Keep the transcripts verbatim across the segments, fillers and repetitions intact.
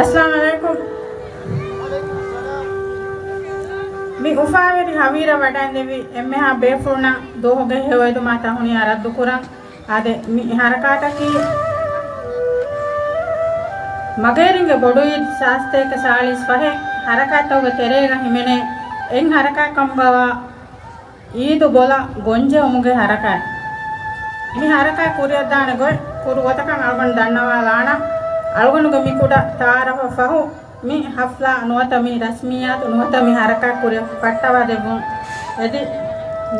އައްސަލާމު ޢަލައިކުމް. މި އުފާވެރި ހަވީރަށް ވަޑައިންދެވި އެންމެހާ ބޭފުޅުންނަށް ދުވަހުގެ ހެޔޮއެދުމާ ތަހުނިޔާ ރައްދުކުރަން. އާދެ، މި ހަރަކާތަކީ މަގޭރިންގެ ބޮޑު އީދު ސާސްތޭކަ ސާޅީސް ފަހެއް ހަރަކާތްތަކުގެ ތެރޭގަ ހިމެނޭ އެއް ހަރަކާތް ކަމުގަވާ އީދު ބޮލަށް ގޮންޖެހުމުގެ ހަރަކާތް. މި ހަރަކާތް ކުރިއަށްދާނެ ގޮތް ކުރު ގޮތަކަށް އަޅުގަނޑު ދަންނަވާލާނަން. އަޅުގަނޑުގެ މި ކުޑަ ތަޢާރަފަށް ފަހު، މި ހަފްލާ ނުވަތަ މި ރަސްމިއްޔާތު ނުވަތަ މި ހަރަކާތް ކުރިއަށް ފައްޓަވާދެއްވުން އެދި،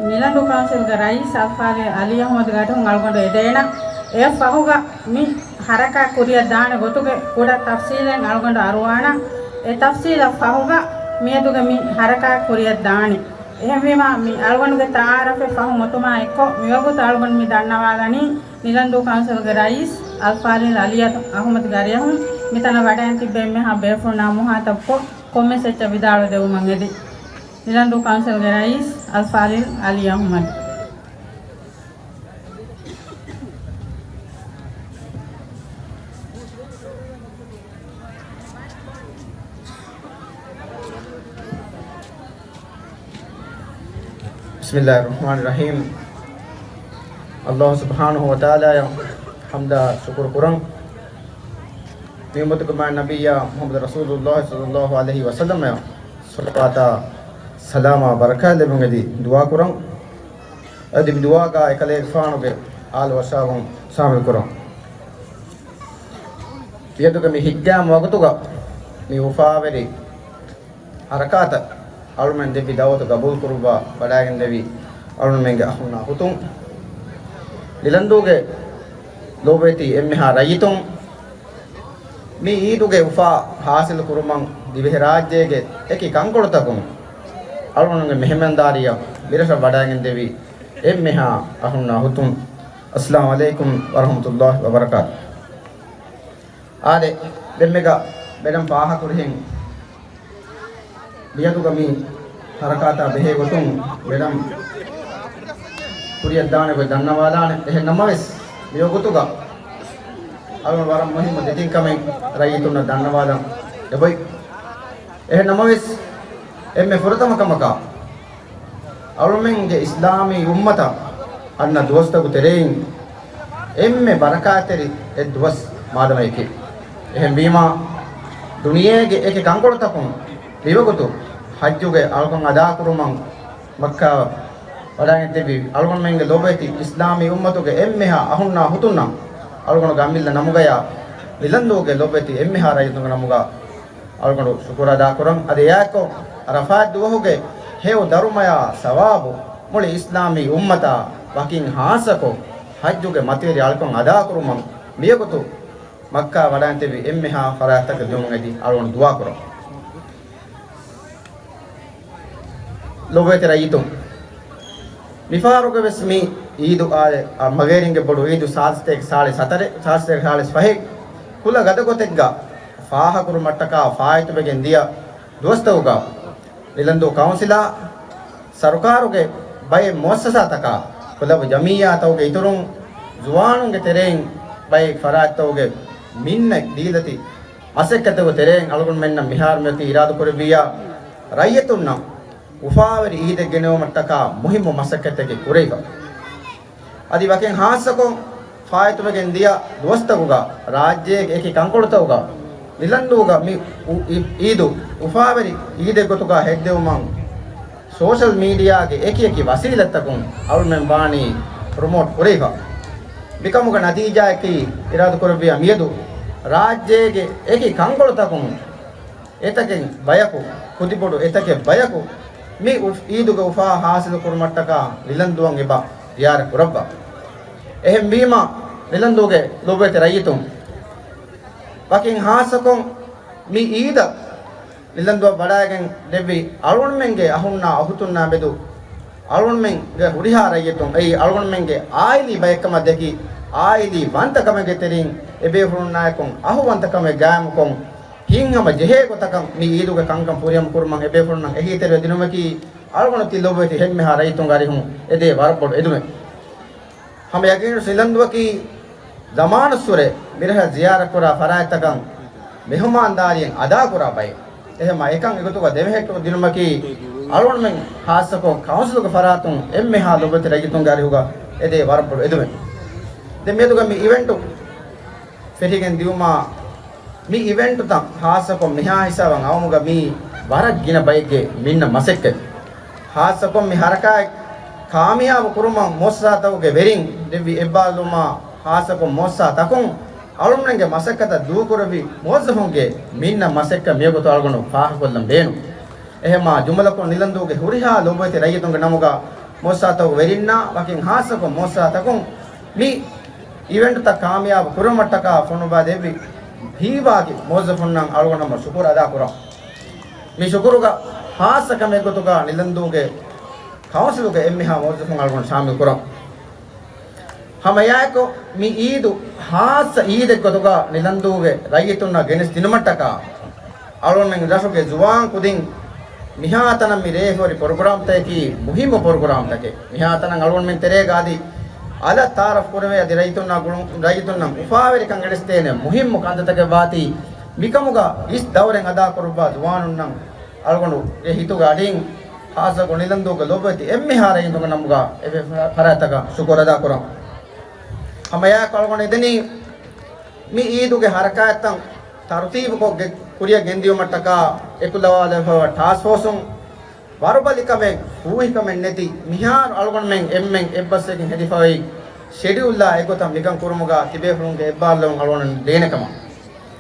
ނިލަންދޫ ކައުންސިލްގެ ރައީސް އަލްފާޟިލް ޢަލީ އަޙްމަދު ގަރިހުން އަޅުގަނޑު އެދޭނަން. އެއަށް ފަހުގަ މި ހަރަކާތް ކުރިއަށް ދާނެ ގޮތުގެ ކުޑަ ތަފްސީލެއް އަޅުގަނޑު އަރުވާނަން. އެ ތަފްސީލަށް ފަހުގަ މިއަދުގެ މި ހަރަކާތް ކުރިއަށް ދާނެ. އެހެންވީމާ، މި އަޅުގަނޑުގެ ތަޢާރަފެއް ފަހު އޮތުމާ އެއްކޮށް، މިވަގުތު އަޅުގަނޑު މި ދަންނަވާލަނީ، ނިލަންދޫ ކައުންސިލްގެ ރައީސް އަލްފާޟިލް ޢަލީ އަޙްމަދު ގަރިއަހުން މިތަނަށް ވަޑައިން ތިއްބެވި އެންމެހާ ބޭފުޅުންނާ މުހާތަބްކޮށް، ކޮންމެސް އެއްޗެއް ވިދާޅުވެދެވުމަށް އެދި. ނިލަންދޫ ކައުންސިލްގެ ރައީސް އަލްފާޟިލް ޢަލީ އަޙްމަދު. ބިސްމިއްލާހިއްރަޙްމާނިއްރަޙީމް. އައްލާހު ސުބްޙާނަހު ވަތަޢާލާއަށް ޙަމްދާ ޝުކުރު ކުރަން. މި އުއްމަތުގެ މާތް ނަބިއްޔާ މުޙައްމަދު ރަސޫލުއްލާހި ޞައްލައްލާހު ޢަލައިހި ވަސައްލަމައަށް ޞަލަވާތާ ސަލާމާ ބަރަކާތް ލެއްވުން އެދި ދުޢާ ކުރަން. އަދި މި ދުޢާގަ އެކަލޭގެފާނުގެ އާލު އަޞްޙާބުން ޝާމިލް ކުރަން. މިއަދުގެ މި ހިތްގައިމު ވަގުތުގަ މި އުފާވެރި ހަރަކާތަށް އަޅުމެން ދެއްވި ދަޢުވަތު ގަބޫލުކުރުއްވާ ވަޑައިގެންދެވި އަޅުމެންގެ އަޚުންނާ އުޚުތުން، ނިލަންދޫގެ ލޯބިވެތި އެންމެހާ ރައްޔިތުން، މި އީދުގެ އުފާ ހާސިލު ކުރުމަށް ދިވެހިރާއްޖޭގެ އެކި ކަންކޮޅުތަކުން އަޅުގަނޑުގެ މެހެމަންދާރީއަށް މިރަށަށް ވަޑައިގެންދެވި އެންމެހާ އަޚުންނާ އުޚުތުން، އައްސަލާމު ޢަލައިކުމް ވަރަޙްމަތުﷲ ވަބަރަކާތު. އާދެ، ދެންމެގަ މެޑަމް ފާހަކުރިހެން މިއަދުގަ މި ހަރަކާތާ ބެހޭ ގޮތުން މެޑަމް ކުރިއަށްދާނެ ގޮތް ދަންނަވާލާނެ. އެހެން ނަމަވެސް، މިވަގުތުގަ އަޅުގަނޑު ވަރަށް މުހިއްމު ދެތިން ކަމެއް ރައްޔިތުންނަށް ދަންނަވާލަން އެބައޮތް. އެހެން ނަމަވެސް، އެންމެ ފުރަތަމަ ކަމަކަށް، އަޅުމެންގެ އިސްލާމީ އުއްމަތަށް އަންނަ ދުވަސްތަކު ތެރެއިން އެންމެ ބަރަކާތްތެރި އެއް ދުވަސް މާދަމަޔަކީ. އެހެންވީމާ، ދުނިޔޭގެ އެކި ކަންކޮޅުތަކުން މިވަގުތު ޙައްޖުގެ އަޅުކަން އަދާކުރުމަށް މައްކާ ވަޑައިގެން ތިބި އަޅުގަނޑުމެންގެ ލޮބުވެތި އިސްލާމީ އުއްމަތުގެ އެންމެހާ އަޚުންނާ އުޚުތުންނަށް އަޅުގަނޑުގެ އަމިއްލަ ނަމުގަޔާ ނިލަންދޫގެ ލޮބުވެތި އެންމެހާ ރައްޔިތުންގެ ނަމުގަ އަޅުގަނޑު ޝުކުރު އަދާކުރަން. އަދި އެއާއެކު ޢަރަފާތް ދުވަހުގެ ހެޔޮ ދަރުމަޔާ ސަވާބު މުޅި އިސްލާމީ އުއްމަތާ ވަކިން ހާއްސަކޮށް ޙައްޖުގެ މަތިވެރި އަޅުކަން އަދާކުރުމަށް މިވަގުތު މައްކާ ވަޑައިން ތިބި އެންމެހާ ފަރާތްތަކަށް ދިއުމުން އެދި އަޅުގަނޑު ދުޢާކުރަން. ލޮބުވެތި ރައްޔިތުން، މިފަހަރުގެ ވެސް މި އީދު އާދެ، އަ، މަގޭރިންގެ ބޮޑު އީދު ސާސްތޭކަ ސާޅީސް ހަތަރެއް، ސާސްތޭކަ ސާޅީސް ފަހެއް ކުލަ ގަދަ ގޮތެއްގަ ފާހަގަކުރުމަށްޓަކާ ފާއިތުވެގެން ދިޔަ ދުވަސްތަކުގަ ނިލަންދޫ ކައުންސިލާ، ސަރުކާރުގެ ބައެއް މުއައްސަސާތަކާ، ކުލަބު ޖަމިއްޔާތަކުގެ އިތުރުން، ޒުވާނުންގެ ތެރެއިން ބައެއް ފަރާތްތަކުގެ މިންނަ ދީލަތި މަސައްކަތުގެ ތެރެއިން އަޅުގަނޑުމެންނަށް މިހާރު މިއޮތީ އިރާދަކުރެއްވިއްޔާ، ރައްޔިތުންނަށް އުފާވެރި އީދެއް ގެނެވުމަށްޓަކާ މުހިއްމު މަސައްކަތެއް ކުރެވިފަ. އަދި ވަކިން ހާއްސަކޮށް، ފާއިތުވެގެން ދިޔަ ދުވަސްތަކުގަ ރާއްޖޭގެ އެކި ކަންކޮޅުތަކުގަ ނިލަންދޫގަ މި އު-، އި-، އީދު އުފާވެރި އީދެއް ގޮތުގަ ހެއްދެވުމަށް ސޯޝަލް މީޑިއާގެ އެކި އެކި ވަސީލަތްތަކުން އަޅުމެން ވާނީ ޕްރޮމޯޓް ކުރެވިފަ. މިކަމުގެ ނަތީޖާއަކީ އިރާދަކުރެއްވިޔާ މިއަދު ރާއްޖޭގެ އެކި ކަންކޮޅުތަކުން އެތަކެއް ބަޔަކު، ކުދިބޮޑު އެތަކެއް ބަޔަކު މި އުފް-، އީދުގެ އުފާ ހާސިލު ކުރުމަށްޓަކާ ނިލަންދުއަށް އެބަ ޒިޔާރަތް ކުރައްވާ. އެހެންވީމާ، ނިލަންދޫގެ ލޮބުވެތި ރައްޔިތުން ވަކިން ހާއްސަކޮށް މި އީދަށް ނިލަންދުއަށް ވަޑައިގެން ދެއްވި އަޅުގަނޑުމެންގެ އަޚުންނާ އުޚުތުންނާ މެދު އަޅުގަނޑުމެންގެ ހުރިހާ ރައްޔިތުން، އެއީ އަޅުގަނޑުމެންގެ އާއިލީ ބައެއްކަމަށް ދެކި، އާއިލީ ވަންތަކަމެއްގެ ތެރެއިން އެބޭފުޅުންނާއެކު އަޚުވަންތަކަމެއް ގާއިމުކޮށް، ހިތްހަމަ ޖެހޭ ގޮތަކަށް މި އީދުގެ ކަންކަން ފުރިހަމަ ކުރުމަށް އެބޭފުޅުންނަށް އެހީތެރިވެ ދިނުމަކީ، އަޅުގަނޑު ތި ލޮބުވެތި އެންމެހާ ރައްޔިތުންގެ އަރިހުން އެދޭ ވަރަށް ބޮޑު އެދުމެއް. ހަމަ ޔަގީނު ނިލަންދުއަކީ ޒަމާނުއްސުރެ މިރަށަށް ޒިޔާރަތްކުރާ ފަރާތްތަކަށް މެހުމާންދާރީއެއް އަދާކުރާ ބައެއް. އެހެމަ އެކަން އެގޮތުގަ ދެމެހެއްޓު ދިނުމަކީ އަޅުގަނޑުމެން ޚާއްޞަކޮށް ކައުންސިލުގެ ފަރާތުން އެންމެހާ ލޮބުވެތި ރައްޔިތުންގެ އަރިހުގަ އެދޭ ވަރަށް ބޮޑު އެދުމެއް. ދެން މިއަދުގަ މި އިވެންޓު ފެށިގެން ދިއުމާ، މި އިވެންޓުތައް ޚާއްޞަކޮށް މިހާ ހިސާބަށް އައުމުގަ މީ ވަރަށް ގިނަ ބައެއްގެ މިންނަ މަސައްކަތް. ޚާއްޞަކޮށް މި ހަރަކާތް ކާމިޔާބު ކުރުމަށް މުއައްސަސާތަކުގެ ވެރިން ދެއްވި އެއްބާރުލުމާ، ޚާއްޞަކޮށް މުއައްސަސާތަކުން އަޅުގަނޑުގެ މަސައްކަތަށް ދޫކުރެއްވި މުވައްޒަފުންގެ މިންނަ މަސައްކަތް މިވަގުތު އަޅުގަނޑު ފާހަގަކޮށްލަން ބޭނުން. އެހެމާ ޖުމުލަކޮށް ނިލަންދޫގެ ހުރިހާ ލޮބުވެތި ރައްޔިތުންގެ ނަމުގަ މުއައްސަސާތަކުގެ ވެރިންނާ ވަކިން ޚާއްޞަކޮށް މުއައްސަސާތަކުން މި އިވެންޓްތައް ކާމިޔާބު ކުރުމަށްޓަކާ ފޮނުއްވާ ދެއްވި ހީވާގި މުވައްޒަފުންނަށް އަޅުގަނޑު ހަމަ ޝުކުރު އަދާ ކުރަން. މި ޝުކުރުގަ ޚާއްޞަ ކަމެއް ގޮތުގަ ނިލަންދޫގެ ކައުންސިލުގެ އެންމެހާ މުވައްޒަފުން އަޅުގަނޑު ޝާމިލް ކުރަން. ހަމައެއާއެކު މި އީދު ޚާއްޞަ އީދެއް ގޮތުގަ ނިލަންދޫގެ ރައްޔިތުންނަށް ގެނެސްދިނުމަށްޓަކާ، އަޅުގަނޑުމެން ރަށުގެ ޒުވާން ކުދިން މިހާތަނަށް މި ރޭހިވަރި ޕްރޮގްރާމްތަކަކީ މުހިއްމު ޕްރޮގްރާމްތަކެއް. މިހާތަނަށް އަޅުގަނޑުމެން ތެރޭގަ އަދި އަލަށް ތައާރަފް ކުރެވޭ އަދި ރައްޔިތުންނާ ގުޅުން، ރައްޔިތުންނަށް އުފާވެރިކަން ގެނެސްދޭނެ މުހިއްމު ކަންތައްތަކެއް ވާތީ، މިކަމުގަ އިސް ދައުރެއް އަދާކުރައްވާ ޒުވާނުންނަށް އަޅުގަނޑުގެ ހިތުގެ އަޑިން ޚާއްޞަކޮށް ނިލަންދޫގެ ލޮބުވެތި އެންމެހާ ރައްޔިތުންގެ ނަމުގަ އެ ފަރާތްތަކަށް ޝުކުރު އަދާކުރަން. ހަމައެއާއެކު އަޅުގަނޑު އެދެނީ މި އީދުގެ ހަރަކާތްތައް ތަރުތީބުކޮށް ގެ-، ކުރިއަށް ގެންދިޔުމަށްޓަކާ އެކުލަވާލައިފައިވާ ޓާސްކް ފޯސުން ވަރުބަލިކަމެއް، ފޫހިކަމެއް ނެތި މިހާރު އަޅުގަނޑުމެން އެންމެން އެއްބަސްވެގެން ހެދިފައި ޝެޑިއުލްއާ އެގޮތަށް މިކަން ކުރުމުގަ ތިބޭފުޅުންގެ އެއްބާރުލުން އަޅުގަނޑު ދޭނެކަމަށް.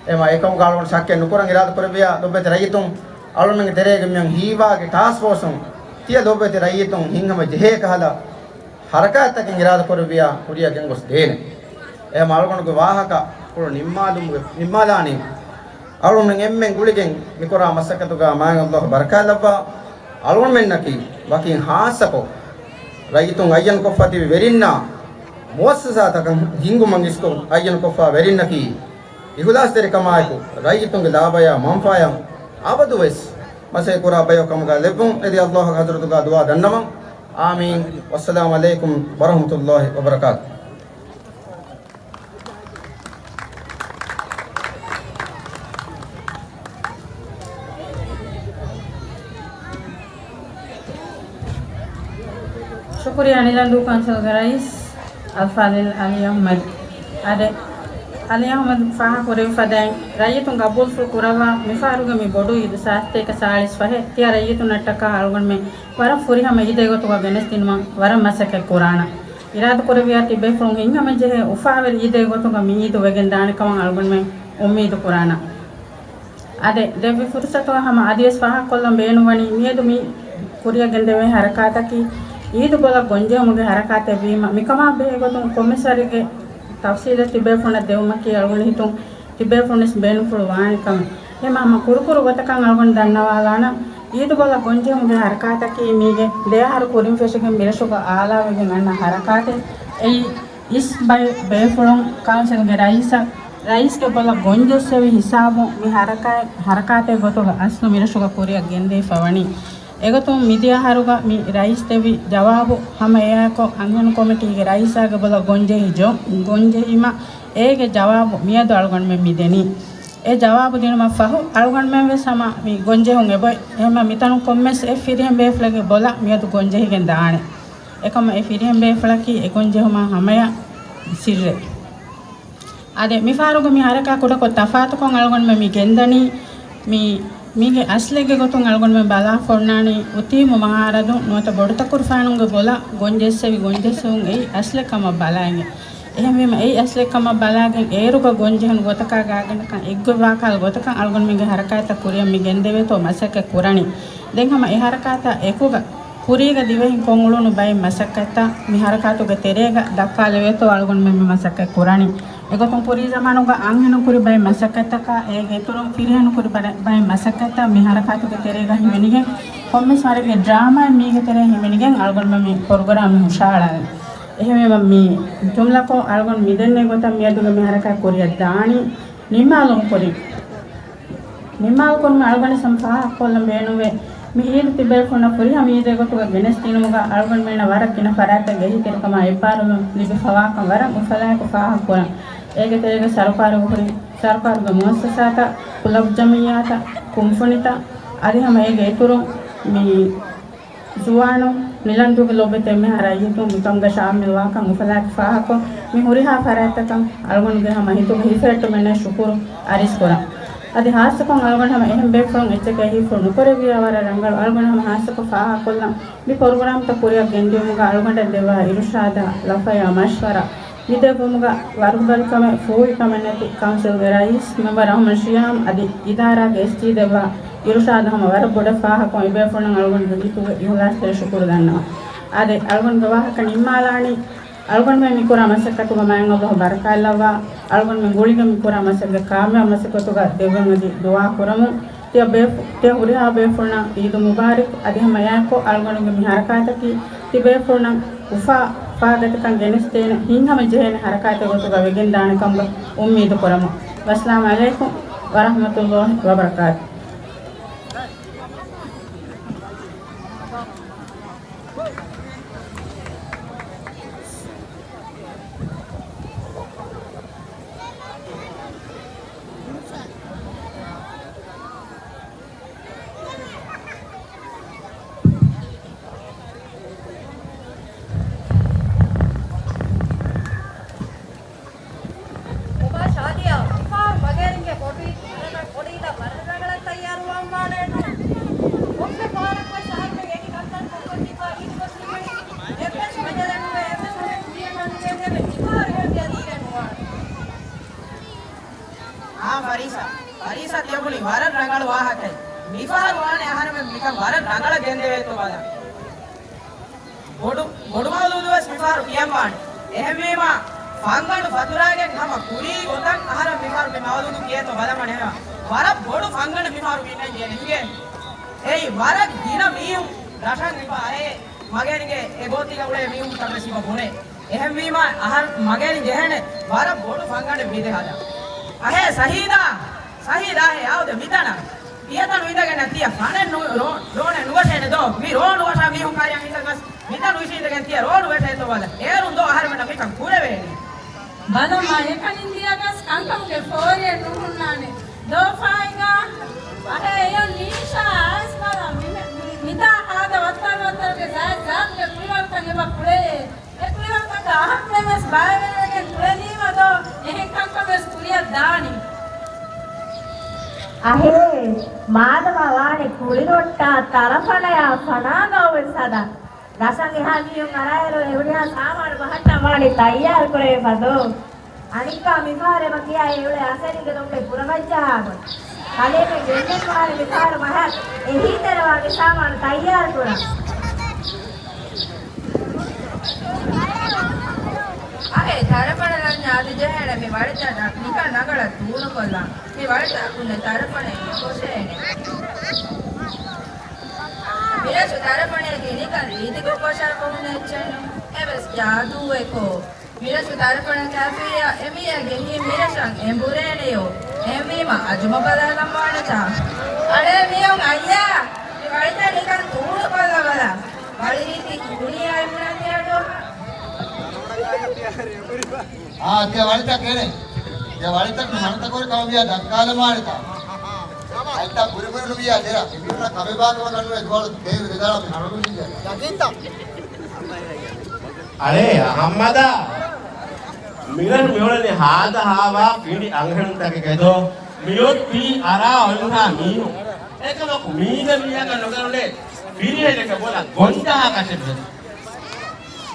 އެމަ އެކަމުގަ އަޅުގަނޑު ޝައްކެއް ނުކުރަން އިރާދަ ކުރެއްވިޔާ ލޮބުވެތި ރައްޔިތުން އަޅުގަނޑުމެންގެ ތެރޭގަ މިއޮން ހީވާގި ޓާސްކް ފޯސުން ތިޔަ ލޮބުވެތި ރައްޔިތުން ހިތްހަމަ ޖެހޭ ކަހަލަ ހަރަކާތްތަކެއް އިރާދަ ކުރެއްވިޔާ ކުރިއަށް ގެންގޮސް ދޭނެ. އެހެމަ އަޅުގަނޑުގެ ވާހަކަ ކުޅު ނިންމާލުމުގެ، ނިންމާލާނީ. އަޅުގަނޑުމެން އެންމެން ގުޅިގެން މިކުރާ މަސައްކަތުގަ މާތް ﷲ ބަރަކާތްލައްވާ. އަޅުގަނޑުމެންނަކީ ވަކިން ޚާއްޞަކޮށް ރައްޔިތުން އައްޔަންކޮށްފަ ތިބި ވެރިންނާ މުއައްސަސާތަކަށް ހިންގުމަށް އިސްކޮށް އައްޔަންކޮށްފަ ވެރިންނަކީ އިޚްލާޞްތެރިކަމާއެކު ރައްޔިތުންގެ ލާބަޔާ މަންފާޔަށް އަބަދުވެސް މަސައްކަތް ކުރާ ބަޔަކު ކަމުގަ ލެއްވުން. އެދި ﷲ ގެ ޙަޟްރަތުގަ ދުޢާ ދަންނަވަން. އާމީން. ވައްސަލާމު ޢަލައިކުމް ވަރަޙްމަތުﷲ ވަބަރަކާތު. ޝުކުރިއްޔާ ނިލަންދޫ ކައުންސިލްގެ ރައީސް އަލްފާޟިލް ޢަލީ އަޙްމަދު. އާދެ، ޢަލީ އަޙްމަދު ފާހަގަކުރެއްވި ފަދައިން، ރައްޔިތުން ގަބޫލުފުޅު ކުރައްވާ މިފަހަރުގެ މި ބޮޑު އީދު ސާސްތޭކަ ސާޅީސް ފަހެއް ތިޔަ ރައްޔިތުންނަށްޓަކާ އަޅުގަނޑުމެން ވަރަށް ފުރިހަމަ އީދެއް ގޮތުގަ ގެނެސްދިނުމަށް ވަރަށް މަސައްކަތް ކުރާނަން. އިރާދަކުރެއްވިޔާ ތިބޭފުޅުން ހިތްހަމަޖެހޭ އުފާވެރި އީދެއް ގޮތުގަ މި އީދު ވެގެން ދާނެ ކަމަށް އަޅުގަނޑުމެން އުއްމީދު ކުރާނަން. އާދެ، ދެއްވި ފުރުޞަތުގަ ހަމަ އަދިވެސް ފާހަގަކޮށްލަން ބޭނުންވަނީ، މިއަދު މި ކުރިއަށް ގެންދެވޭ ހަރަކާތަކީ އީދު ބޮލަށް ގޮންޖެހުމުގެ ހަރަކާތެއް ވީމަ، މިކަމާ ބެހޭ ގޮތުން ކޮންމެސް ވަރެއްގެ ތަފްޞީލެއް ތިބޭފުޅުންނަށް ދެވުމަކީ އަޅުގަނޑު ހިތުން ތިބޭފުޅުންވެސް ބޭނުންފުޅު ވާނެ ކަމެއް. އެހެމަ ހަމަ ކުރުކުރު ގޮތަކަށް އަޅުގަނޑު ދަންނަވާލާނަން، އީދު ބޮލަށް ގޮންޖެހުމުގެ ހަރަކާތަކީ މީގެ ދެ އަހަރު ކުރިން ފެށިގެން މިރަށުގަ އާލާވެގެން އަންނަ ހަރަކާތެއް. އެއީ އިސް ބައެއް ބޭފުޅުން ކައުންސިލްގެ ރައީސަށް، ރައީސްގެ ބޮލަށް ގޮންޖެއްސެވި ހިސާބުން މި ހަރަކާތް، ހަރަކާތެއް ގޮތުގަ އަސްލު މިރަށުގަ ކުރިއަށް ގެންދެވިފަ ވަނީ. އެގޮތުން މިދިޔަ އަހަރުގަ މި ރައީސް ދެއްވި ޖަވާބު ހަމަ އެއާއެކު އަންހެނު ކޮމިޓީގެ ރައީސާގެ ބޮލަށް ގޮންޖެހި ޖޮ-، ގޮންޖެހީމަ އޭގެ ޖަވާބު މިއަދު އަޅުގަނޑުމެން މި ދެނީ. އެ ޖަވާބު ދިނުމަށް ފަހު އަޅުގަނޑުމެން ވެސް ހަމަ މި ގޮންޖެހުން އެބައޮތް. އެހެމަ މިތަނުން ކޮންމެސް އެއް ފިރިހެން ބޭފުޅެއްގެ ބޮލަށް މިއަދު ގޮންޖެހިގެން ދާނެ. އެކަމަ އެ ފިރިހެން ބޭފުޅަކީ އެ ގޮންޖެހުމާ ހަމަޔަށް ސިއްރެއް. އާދެ، މިފަހަރުގެ މި ހަރަކާތް ކުޑަކޮށް ތަފާތުކޮށް އަޅުގަނޑުމެން މި ގެންދަނީ މި، މީގެ އަސްލެއްގެ ގޮތުން އަޅުގަނޑުމެން ބަލާފަ އޮންނާނީ އުތީމު މަހާރަދުން ނުވަތަ ބޮޑުތަކުރުފާނުންގެ ބޮލަށް ގޮންޖެއްސެވި ގޮންޖެއްސެވުން އެއީ އަސްލެއް ކަމަށް ބަލާގެން. އެހެންވީމަ އެއީ އަސްލެއް ކަމަށް ބަލާގެން އޭރުގަ ގޮންޖެހުނު ގޮތަކާ ގާތްގަނޑަކަށް އެއްގޮތްވާކަހަލަ ގޮތަކަށް އަޅުގަނޑުމެންގެ ހަރަކާތްތައް ކުރިއަށް މި ގެންދެވޭތޯ މަސައްކަތް ކުރަނީ. ދެން ހަމަ އެ ހަރަކާތާ އެކުގަ ކުރީގަ ދިވެހިން ކޮށް އުޅުނު ބައެއް މަސައްކަތްތައް މި ހަރަކާތުގެ ތެރޭގަ ދައްކާލެވޭތޯ އަޅުގަނޑުމެން މި މަސައްކަތް ކުރަނީ. އެގޮތުން ކުރީ ޒަމާނުގަ އަންހެނުން ކުރި ބައެއް މަސައްކަތްތަކާ އޭގެ އިތުރުން ފިރިހެނުން ކުރި ބަ-، ބައެއް މަސައްކަތްތައް މި ހަރަކާތުގެ ތެރޭގަ ހިމެނިގެން، ކޮންމެސް ވަރެއްގެ ޑްރާމާއެއް މީގެ ތެރޭ ހިމެނިގެން އަޅުގަނޑުމެން މި ޕްރޮގްރާމް ހުށަހަޅާލަން. އެހެންވީމަ މި ޖުމްލަކޮށް އަޅުގަނޑު މިދެންނެވި ގޮތަށް މިއަދުގެ މި ހަރަކާތް ކުރިއަށް ދާނީ. ނިންމާލުމުގެ ކުރިން، ނިންމާލުކުރުމުގެ އަޅުގަނޑަށް ހަމަ ފާހަގަކޮށްލަން ބޭނުންވޭ، މި އީދު ތިބޭފުޅުންނަށް ފުރިހަމަ އީދެއް ގޮތުގަ ގެނެސްދިނުމުގަ އަޅުގަނޑުމެންނަށް ވަރަށް ގިނަ ފަރާތްތަކަށް އެހީތެރިކަމާ އެއްބާރުލުން ލިބިފަވާކަން ވަރަށް އުފަލާއެކު ފާހަގަކުރަން. އޭގެ ތެރޭގަ ސަރުކާރުގެ ހުރި ސަރުކާރުގެ މުއައްސަސާތައް، ކުލަބް ޖަމިއްޔާތައް، ކުންފުނިތައް، އަދި ހަމަ އޭގެ އިތުރުން މި ޒުވާނުން، ނިލަންދޫގެ ލޯބިވެތި އެންމެހާ ރައްޔިތުން މިކަމުގަ ޝާމިލްވާކަން އުފަލާތި ފާހަގަކޮށް، މި ހުރިހާ ފަރާތްތަކަށް އަޅުގަނޑުގެ ހަމަ ހިތުގެ ހިފެހެއްޓުމެއްނެތް ޝުކުރު އަރިސްކުރަން. އަދި ހާއްސަކޮށް އަޅުގަނޑު ހަމަ އެހެން ބޭފުޅުން އެއްޗެކޭ ހީފުޅު ނުކުރެއްވިއްޔާ ވަރަށް ރަނގަޅު. އަޅުގަނޑު ހަމަ ހާއްސަކޮށް ފާހަގަކޮށްލަން، މި ޕްރޮގްރާމްތައް ކުރިއަށް ގެންދިއުމުގަ އަޅުގަނޑަށް ދެއްވާ އިރުޝާދާ، ލަފަޔާ، މަޝްވަރާ، މި ދެއްވުމުގަ ވަރުބަލިކަމެއް ފޫހިކަމެއް ނެތި ކައުންސިލްގެ ރައީސް މެމްބަރ އަޙްމަދު ޝިޔާމް އަދި އިދާރާގެ އެސްޖީ ދެއްވާ އިރުޝާދު ހަމަ ވަރަށް ބޮޑަށް ފާހަގަކޮށް އެބޭފުޅުންނަށް އަޅުގަނޑުގެ ހިތުގެ އިހުލާސްތެރި ޝުކުރު ދަންނަވަން. އާދެ، އަޅުގަނޑުގެ ވާހަކަ ނިންމާލާނީ. އަޅުގަނޑުމެން މިކުރާ މަސައްކަތުގަ މާތް ﷲ ބަރަކާތްލައްވާ، އަޅުގަނޑުމެން ގުޅިގެން މިކުރާ މަސައްކަތް ކާމިޔާބު މަސައްކަތުގަ ދެއްވަން އަދި ދުޢާ ކުރަމު. ތިޔަ ބޭފު-، ތިޔަ ހުރިހާ ބޭފުޅުންނަށް ޢީދު މުބާރަކް. އަދި ހަމަ އެއާއެކު އަޅުގަނޑުގެ މި ހަރަކާތަކީ ތި ބޭފުޅުންނަށް އުފާ އުފާގަތިކަން ގެނެސްދޭނެ ހިތްހަމަޖެހޭނެ ހަރަކާތެއް ގޮތުގަ ވެގެންދާނެ ކަމުގަ އުއްމީދު ކުރަމު. ވައްސަލާމް ޢަލައިކުމް ވަރަޙްމަތުﷲ ވަބަރަކާތު. ނުބާ ޝާދިޔާ، މިފަހަރު މަގޭރިންގެ ބޮޑު އީދު ވަރަށް ބޮޑު އީދަށް ވަރަށް ރަނގަޅަށް ތައްޔާރުވާން ވާނެ. ކޮންމެ ފަހަރަކުވެސް އަހަރުމެން އެކި ކަންތައް ކޮށްކޮށް ތިބާ އީދު ގޮސް ނިމެނީ އެއްވެސް މަޖަލެއް ނުވޭ، އެއްވެސް ކަމެއް ކުރިޔަށް ނުދޭނެ. މިފަހަރު އެހެން ދިޔަ ދީގެން ނުވާނެ. އާ ފަރީސާ، ފަރީސާ ތިޔަބުނި ވަރަށް ރަނގަޅު ވާހަކައެއް. މިފަހަރު ވާނެ އަހަރުމެން މިކަން ވަރަށް ރަނގަޅަށް ގެންދެވޭތޯ ބަލަން. ބޮޑު، ބޮޑު މައުލޫދުވެސް މިފަހަރު ކިޔަންވާނެ. އެހެންވީމާ، ފަންގަނޑު ފަތުރާގެން ހަމަ ކުރީ ގޮތަށް އަހަރެން މިފަހަރު މި މައުލޫދު ކިޔޭތޯ ބަލަމާ ނޭވާ. ވަރަށް ބޮޑު ފަންގަނޑެއް މިފަހަރު ވިންނަން ޖެހޭނެ ހިނގޭ. އެއީ ވަރަށް ގިނަ މީހުން ރަށަށް އެބަ އައޭ. މަގޭނިގެ އެ ގޯތީގަ އުޅޭ މީހުންތަކުވެސް އެބަ ބުނޭ. އެހެންވީމާ، އަހަރު މަގޭނި ޖެހޭނެ ވަރަށް ބޮޑު ފަންގަނޑެއް ވިދެ ހަދާ. އަހޭ ސަހީދާ! ސަހީދާ ހޭ އާދެ މިތަނަށް. ތިޔަތަނު އިނދެގެން ތިޔަ ފަނެއް ނު، ރޯ، ރޯނެ ނުވެށޭނެ ދޯ. މި ރޯ ނުވަށާ މީހުން ކާރިޔަށް ހިތަށް ގަސް. މިތަނު އިށީނދެގެން ތިޔަ ރޯ ނުވެށޭތޯ ވަލަ. އޭރުން ދޯ އަހަރެމެންނަށް މިކަން ކުރެވޭނީ. ބަލަމާ އެކަނި ތިޔަ ގަސް ކަންކަމުގެ ފޯރިއެއް ނުހުންނާނެ. ދޯ ފާއިގާ. އަހޭ އެޔޮ ނީޝާ އައިސް ބަލަ. މި، މި، މިތާ ހާދަ ވައްތަރު ވައްތަރުގެ ޒާތް ޒާތުގެ ކުޅިވަރުތައް އެބަ ކުޅެޔޭ. އެ ކުޅިވަރުތަކަށް އަހަރުމެން ވެސް ބައިވެރިވެގެން ކުޅެލީމަ ދޯ އެހެން ކަންކަމެއް ވެސް ކުރިއަށް ދާނީ. އަހޭ، މާދަމާ ވާނެ ކުޅިރޮއްޓާ ތަރަފަނަޔާ ފަނާގައު ވެސް ހަދާ. ރަށަށް އެހާ މީހުން އަރާއިރު އެ ހުރިހާ ސާމާނު ބަހައްޓަން ވާނީ ތައްޔާރު ކުރެވިފަ ދޯ. އަނެއްކާ މިފަހަރު އެބަ ކިޔާ އެ އުޅޭ އަސަރީގެ ދޮންބެ ކުރަމަޖާ ގޮތް. ކަލޭމެން ގެންނެވާނެ މިފަހަރު މަހަށް އެހީތެރިވާގެ ސާމާނު ތައްޔާރު ކުރަން. އަހޭ، ތަރަފަނަ ރަންޏާ އަދި ޖެހޭނެ މި ވަޅިތައް ނިކަން ރަނގަޅަށް ދޫނުކޮށްލާ. މި ވަޅިތައް ކުންނެ ތަރަފަނައެއް ނުކޮށޭނެ. މިރަށު ތަރަފަނައަކީ ނިކަން ރީތިކޮށް ކޮށާ ކޮށް ހުންނަ އެއްޗެއްނު. އެވެސް ޖާދޫއެކޯ. މިރަށު ތަރަފަނަ ކާފިޔާ އެމީހާ ގެއްލީ މިރަށަށް އެނބުރޭނެޔޯ. އެހެންވީމަ އަޖުމަ ބަލާލަން ވާނެތާ. އަޅޭ މީހުން އައްޔާ. މި ވަޅިތައް ނިކަން ތޫނު ކޮށްލަ ބަލަ. ވަޅިރީތި ދުނިޔެ އެނބުނަން ތިޔަޑޯ. އާ، ތިޔަ ވަޅިތައް ކެނެ. ތިޔަ ވަޅިތައް ހަނަތަކުރި ކަމަށް ވިޔާ ދައްކާލަމާނެތާ. އައްތަ ބުރިބުރި ނުވިޔާ ދެރަ. މި މީހުންނަށް ކަމެއް ބާކަމަށް ގަންނުވޭ ދުވަޅު ދޭވި ދެދާ މި ހަނުނު ވިޔާ. ޔަގީންތަ؟ އަޅޭ އަހައްމަދާ، މިރަށު މިއުޅެނީ ހާދަ ހާވާ ފިނޑި އަންހެނުންތަކެކޭ ދޯ؟ މިއޮތީ އަރާ އޮތްހާ މީހުން. އެކަމަކު މީގެ މީހަކަށް ނުގަނުނޭ ފިރިހެނެކެ ބޮލަށް ގޮންޖަހާ ކަށެއްވެސް.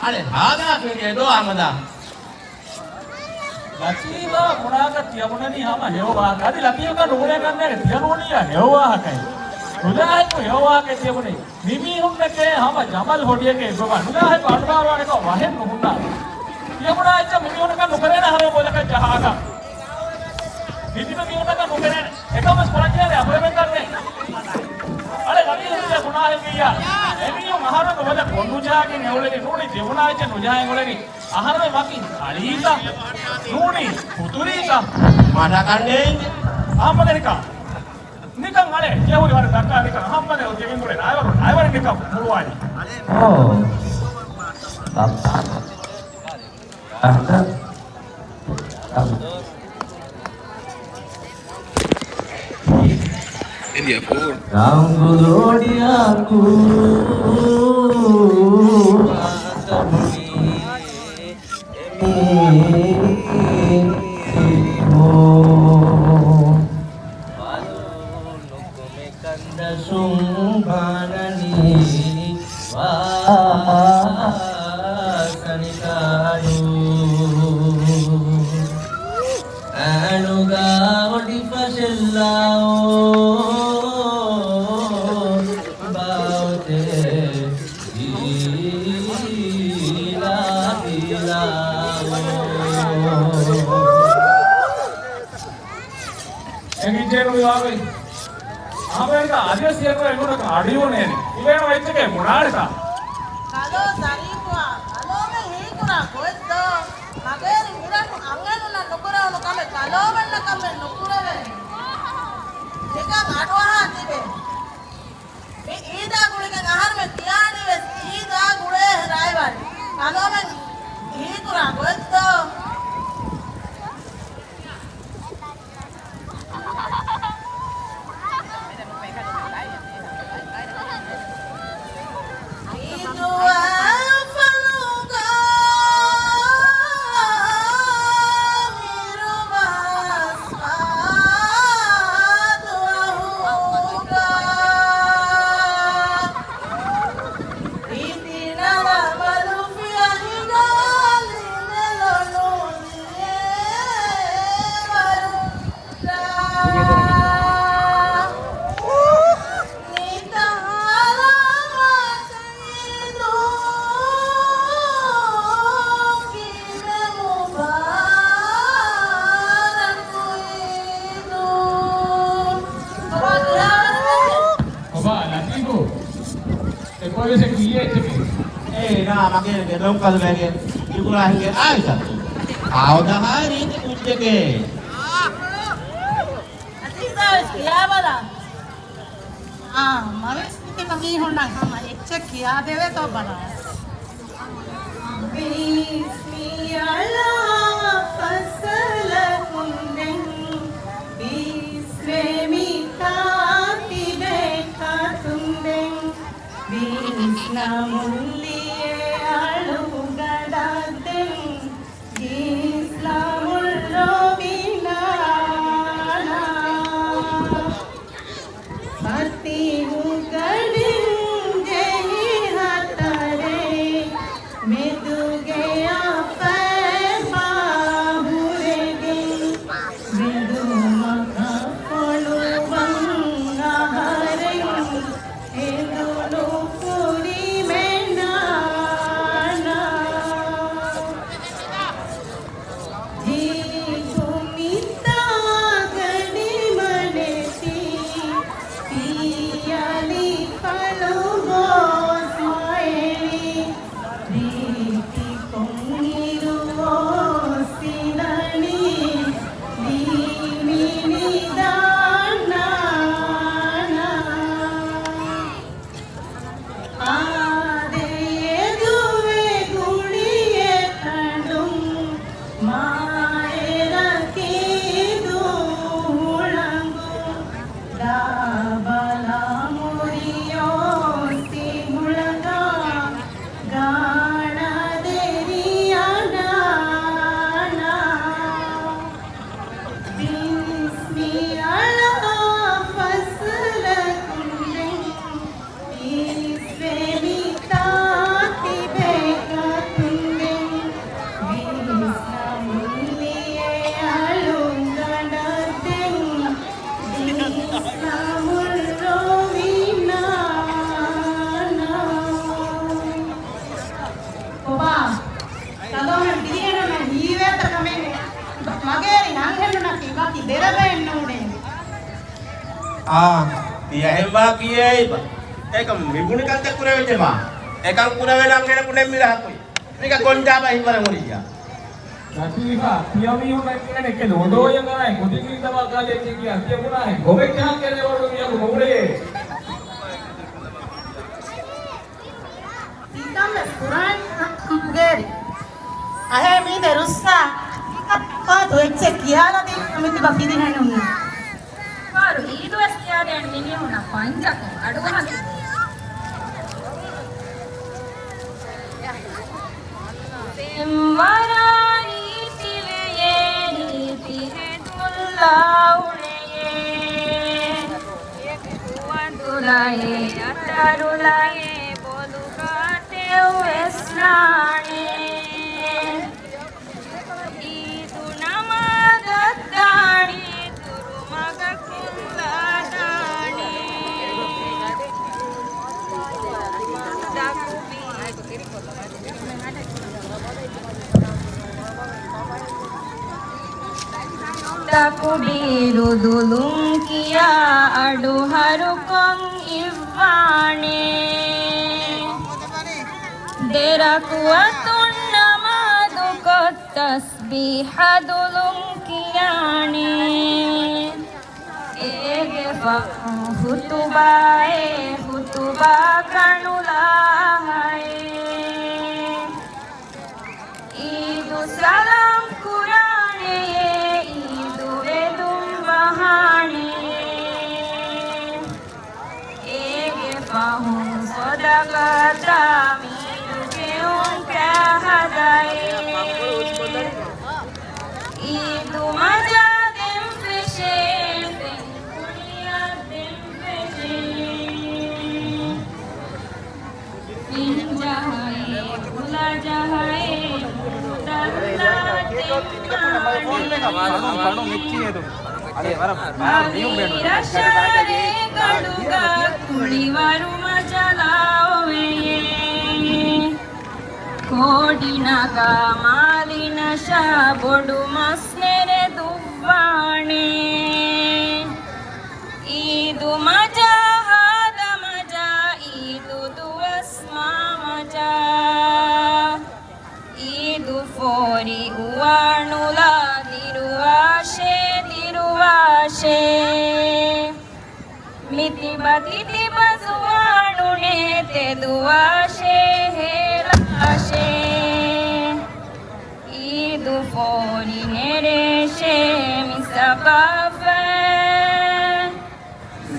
އަޅެ ހާދަ ފިނޑިއެއް ދޯ އަހައްމަދާ؟ ލަތީފާ ބުނާކަށް ތިޔަބުނަނީ ހަމަ ހެޔޮ ވާހަކަ. އަދި ލަތީފްގަ ނުބުނޭ ކަންނޭނގެ ތިޔަ ނޫނިއްޔާ ހެޔޮ ވާހަކައެއް. ނުޖާހިދު ހެޔޮ ވާހަކައެއް ތިޔަބުނީ. މިމީހުންނެކޭ ހަމަ ޖަމަލް ހޮޑިއެކޭ އެއްބަބާ. ނުޖާހިދު އަޑުދާރުވާނެކޮށް ވަހެއް ނުހުންނާނެ. ތިޔަބުނާ އެއްޗެއް މިމީހުންނަކަށް ނުކެރޭނެ އަހަރެން ބޮލަކަށް ޖަހާކަށް. ހިނދި މީހުންނަކަށް ނުކެރޭނެ. އެކަމަސް ކުރަންޖެހޭނެ އަބުރަމެން ކަންނޭ. އަޅެ ރަވީ ހިނދިއާ ގުނާހެއް ވިއްޔާ. އެމީހުން އަހަރެން ބޮލަށް ކޮން ނުޖަހާގެން އެއުޅެނީ ނޫނީ ތިޔަބުނާ އެއްޗެއް ނުޖަހާގެން އުޅެނީ. އަހަރެމެން ވަކި ކަޅީތަ؟ ނޫނީ ފުތުރީތަ؟ މަނަކަންނޭނގެ. އަހައްމަދެ ނިކަން. ނިކަން އަޅެ ޖެހުރި ވަރަށް ދައްކާ ނިކަން. އަހައްމަދެ އޮތް ޖެހިން ގުޅޭ ނާއިވަރު، ނާއިވަރެއް ނިކަން މުޅުވާނީ. އޯ. ބައްޕާ. އަހަ. ރަނގުލޯޑިއަކު ކަންދަސުން ބާނަނީ ވާސަނިކާރު. އަނުގާ އޮޑިފަށެއްލާއޯ ބާއޮތޭ ދީލާ ދީލާއޯ. އެނގިއްޖެއެއްނު މި ވާގޮތް. އާބައިގަ އަދިވެސް އެއްވެސް އެނގުނަކަށް އަޑުއިވުނޭނެ. އިވޭނު އެއްޗެކޭ ބުނާނެތާ. ކަލޯ ޒަރީފުއާ، ކަލޯމެން ހީކުރާ ގޮތްދޯ؟ މަގޭރި މިރަށު އަންހެނުންނަށް ނުކުރެވުނު ކަމެއް ކަލޯމެންނަކަށްވެސް ނުކުރެވޭނެ. ނިކަން އަޑުއަހާ ތިބޭ. މި އީދާ ގުޅިގެން އަހަރުމެން ކިޔާނީވެސް އީދާ ގުޅޭ ރައިވަރެއް. ކަލޯމެން ހީކުރާ ގޮތްދޯ؟ އެއްކޮޅެއް ކިޔޭ އެއްޗެކޭ. އޭނާ މަގޭ ގެދޮންކަލުމެގެ އިބުރާހިމްގެ އާއި ސައްތު. އާއޮދަހާ ރީތި ކުއްޖެކޭ. އަޒީޒާވެސް ކިޔާބަލަ. އާ، މަވެސް މިތިބަ މީހުންނަށް ހަމަ އެއްޗެއް ކިޔާދެވޭތޯ ބަލާ. ބީސް މިއަޅާ ފަސްއަލަކުންދެން، ބީސް ވޭ މިތާ ތިބޭ ކާތުންދެން، ބީސް ނަމުން ލިޔެ އަޅުގަނޑަށްދެން، ބީސް ނަމުން ރޮވިނާނާ. ފަތިހުގަޑިން ޖެހި ހަތަރެއް، މެދުގެއަށް ފައިބާ ހުރެގެން، ބެދުމަކަށް ފޮނުވަން އަހަރެން، އެދުނު ކުރިމެ ނާނާ. ޖީކު މިތާ ގަޑިމަނެތި، ޕިޔަލި ފަޅުގޯސް މައެޅި، ރީތިކޮށް އިރު އޮއްސިދަނީ، ދީމިނި ދާން ނާނާ. އާދެ އެދުވެ ގުޅިއެއް ކަނޑުން، މާއެރަކީ ދޫ ހުޅަނގު. ދާބަލާ މުރިއޯ ސިހުޅަނގާ، ގާނާ ދެރިޔާ ނާނާ. ބިސްމި އަޅާ ފަސްއަލަކުންދެން، ބީސްވެ މިތާ ތިބޭ ކާތުންދެން، ބީސް ނަމުން ލިޔެ އަޅުގަނޑަށްދެން، ބީސް ނަމުން ރޮވިނާނާ. ކޮބާ؟ ކަލޯމެން ދިވެހިންނަށް ހީވޭތަ ކަމެއް؟ މަގޭރި އަންހެނުންނަކީ ވަކި ދެރަބައެއް ނޫނޭ. އާ، ތިޔަ އެހެންވާ ކިޔޭ އިބަ. އެކަމް މި ބުނި ކަންތައް ކުރެވިއްޖެ މާ. އެކަން ކުރެވޭނެ އަންހެނަކު ނެތް މި ރަހަކު. މީގަ ކޮން ޖާބަ ހިތްވަރެއް ހުރިއްޔާ؟ ލަތީފާ، ތިޔަ މީހުންނަށް ކިޔޭނެ ކެލެ އޮޑޯއެއް އަރާ ކުދިން އިންދަވާ ކާލެއް ކިޔާ ތިޔަ ބުނާހެން ގޮވެއްޖަހާ ކެލެ ވަރު މިއަދު ނުހުރޭ. ތިކަން ވެސް ކުރާނީ ހަމަ ގޭރި. އަހޭ މީދެ ރުއްސާ، އަދި އެއްޗެއް ކިޔާލަދީ މިތިބަ ފިރިހެނުންނަށް. ވަރު އީދު ވެސް ދެން މިނިވަން ފަންޖަކު އަޑުއަހަން. ދެންވަރާ ރީތިވެޔޭ، ރީތި ހެދުން ލާ އުޅެޔޭ. އެކު ވަދުލައޭ، އަތަރުލައޭ، ބޮލުގަ ތެއް ވެސް ނާނޭ. އީދު ނަމާދަށް ދާނީ، ދުރުމަގަކުން ލާދާނީ. ތަކުބީ-، ތަކުބީރު ދުލުން ކިޔާ އަޑު ހަރުކޮށް އިއްވާނޭ. ދެރަކު އަތުން ނަމާދުކޮށް ތަސްބީޙަ ދުލުން ކިޔާނީ. އޭގެ ފަހުން ޚުތުބާއޭ، ޚުތުބާ ކަނުލާހައޭ. އީދު ސަލާމް ކުރާނެޔޭ، އީދު ވެލުން ވަހާނެޔޭ. އޭގެ ފަހުން ޞަދަޤަތާ މީދު ކެއުން ކާ ހަދައޭ. އީދު މަޖާ ދެން ފެށޭ، ފެން ކުޅިއަށް ދެން ފެށޭ. ފެން ޖަހައޭ، ކުލަ ޖަހައޭ، ދަންނާ ތެއް ފަނުން، ފަނުން އެއްޗިހި ހެދުން. އަދި ވަރަށް މާ މީހުން ބޭނުން. އަވިރަށާރޭ ގަނޑުގަ ކުޅިވަރު މަޖަލާ އޮވެޔޭ. ކޯޑި ނަގާ މާލި ނަށާ ބޮޑު މަސް ނެރެ ދުއްވާނޭ. އީދު މަޖާ ހާދަ މަޖާ، އީދު ދުވަސް މާ މަޖާ. އީދު ފޯރި އުވާނުލާ ދިރުވާށޭ، ދިރުވާށޭ. މިތިބަ ތިތިބަ ޒުވާނުނޭ ތެދުވާށޭ، ހޭލާށޭ. އީދު ފޯރި ނެރޭށޭ މި ސަގާފަތް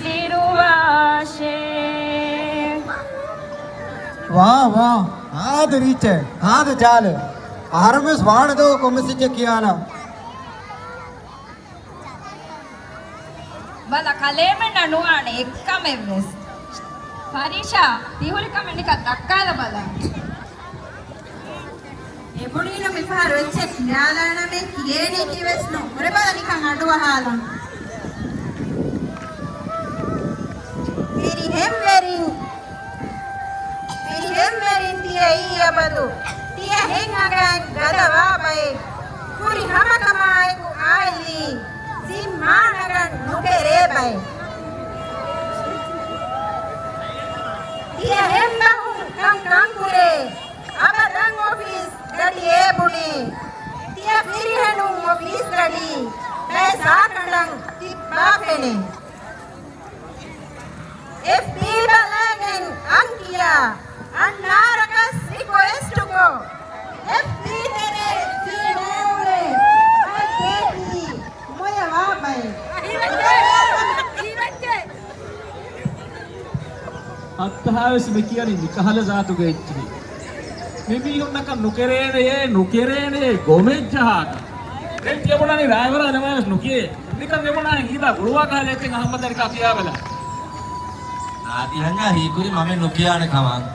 ދިރުވާށޭ. ވާ، ވާ، ހާދަ ރީއްޗެއް، ހާދަ ޖާލެއް. އަހަރެންވެސް ވާނެދޯ ކޮންމެސް އެއްޗެއް ކިޔާނަން. ބަލަ، ކަލޭމެންނަށް ނުވާނެ އެއްކަމެއްވެސް. ފަރީޝާ، ތިހުރި ކަމެއް ނިކަން ދައްކާލަބަލަ. އެބުނީނު މިފަހަރު އެއްޗެއް ކިޔާލާނަމޭ، ކިޔޭނީކީވެސް ނޫން. ހުރެބަލަ ނިކަން އަޑުއަހާލަން. ފިރިހެންވެރިން، ފިރިހެންވެރިން ތިޔައީ އަބަދު. ތިޔަ ހެން އަގައިން ގަދަވާ ބައެއް. ފުރި ހަމަކަމާއެކު އާއިލީ ޒިންމާ ނަގަން ނުކެރޭ ބައެއް. ތިޔަ ހެން ބަހުން ކަން ކަން ކުރޭ. އަބަދަން އޮފީސް ގަޑިއޭ ބުނޭ. ތިޔަ ފިރިހެނުން އޮފީސް ގަޑީ ބައެއް ސާކަނޑަން ތިއްބާ ފެނޭ. އެފްބީ ބަލައިގެން އަން ކިޔާ، އަންނާރަކަސް ރިކުއެސްޓުކޮށް، އެފްބީ ތެރޭ ތި ނޭވުޅޭ އަތް ދޭތީ މޮޔަވާ ބައެއް. ހައްތަހާވެސް މި ކިޔަނީ މިކަހަލަ ޒާތުގެ އެއްޗިހި. މި މީހުންނަކަށް ނުކެރޭނެޔޭ، ނުކެރޭނެޔޭ ގޮމެއްޖަހާކަށް. ދެން ތިޔަބުނާނީ ރާއިވަރާ ނަމަވެސް ނުކިޔޭ. ނިކަން އެބުނާހެން ހީދާ ގުޅުވާކަހަލަ އެއްޗެއް އަހަންމަތަރިކާ ކިޔާބަލަ. އާދި ހަންޏާ ހީކުރި މަމެ ނުކިޔާނެ ކަމަށް.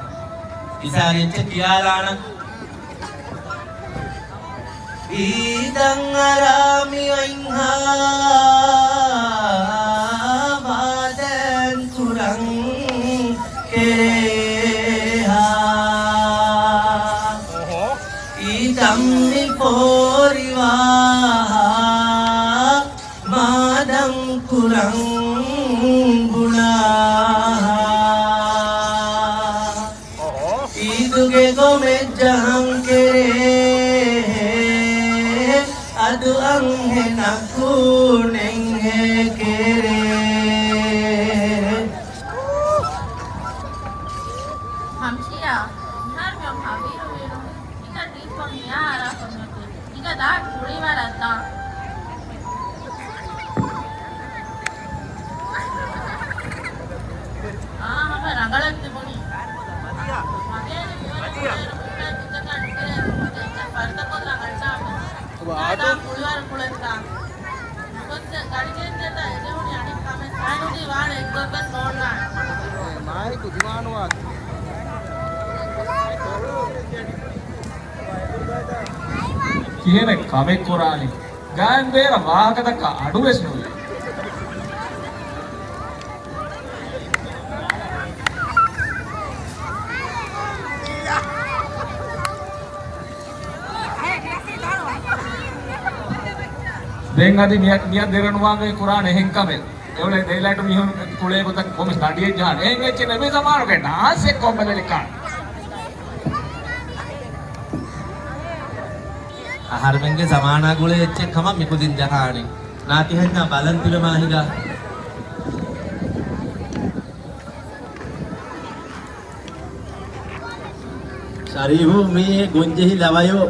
އިސާރި އެއްޗެއް ކިޔާލާނަން. އީދަށް އަރާ މި އޮތްހާ ވާދައިން ކުރަން ކެރޭހާ. އީދަށް މި ފޯރިވާހާ މާދަން ކުރަން ބުނާހާ. އީދުގެ ގޮމެއް ޖަހަން ކެރޭ، އަދު އަންހެނަކު ނެންހޭ ކެރޭ. ހަމްޝިޔާ، މިހާރު މިއޮން ހަވީރު ވީރު. އިނގަ ދީފަ މިޔާ އަރާފަ މިއޮތީ. އިނގަ ދާ ކުޅިވަރަށް ދާ. އަޑު ކުޅިވަރު ކުޅެންތާ. ނުގޮސް ގަޑިގެންދޭތާ އެޖެހުނީ އަނެއް ކަމެއް. އައިނުދީ ވާނެ އެއްގޮތްވެސް ނޯންނާނެ. މާހިކު ދިމާނުވާތީ. ކިހިނެއް ކަމެއް ކުރާނީ؟ ގާތް ބޭރަށް ވާހަކަދައްކާ އަޑުވެސް ނުވޭ. ދެން އަދި މިއަށް، މިއަށް ދެރަނުވާންވެ ކުރާނެ އެހެން ކަމެއް. އެއޮޅެ ދެއިލައިޓު މީހުން ކުޅޭ ގޮތަށް ކޮންމެސް ދަނޑިއެއް ޖަހާނެ. އެހެން އެއްޗެއް ނެމޭ ޒަމާނުގެ ނާސް އެއްކޮށް ބަލަލިކާނެ. އަހަރެމެންގެ ޒަމާނާ ގުޅޭ އެއްޗެއް ކަމަށް މިކުދިން ޖަހާނީ. ނާކިހަންޏާ ބަލަން ތިބެ މާހިގާ. ޝަރީފު މީ ގޮންޖެހި ލަވަޔޯ.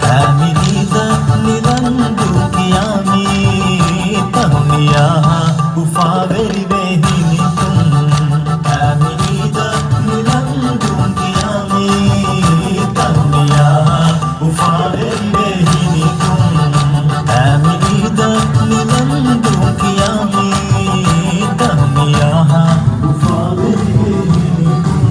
އަމިއްލަ ނިލަންދޫ ކިޔާ މީ ތަހުނިޔާ އުފާވެރިވެ ހިނިތުން. އަމިއްލަ ނިލަންދޫ ކިޔާ މީ ތަހުނިޔާ އުފާވެރިވެ ހިނިތުން. އަމިއްލަ ނިލަންދޫ ކިޔާ މީ ތަހުނިޔާ އުފާވެރިވެ ހިނިތުން.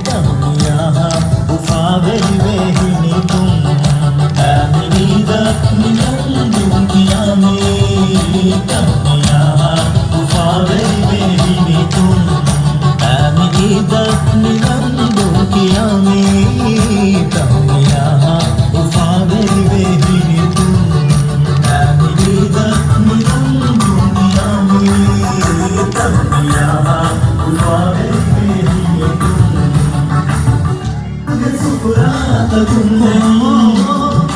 ތަންމިޔާ އުފާވެރިވެ ހިނިތުން، އަމިއިދަށް މިލަންދޫ ކިޔާމީ. ތަންމިޔާ އުފާވެރިވެ ހިނިތުން، އަމިއިދަށް މިލަންދޫ ކިޔާމީ. ތަންމިޔާ އުފާވެރިވެ ހިނިތުން، އަމިއިދަށް މިލަންދޫ ކިޔާމީ. ތަންމިޔާ އުފާވެރިވެ ހިނިތުން. ސުފުރާތަކުން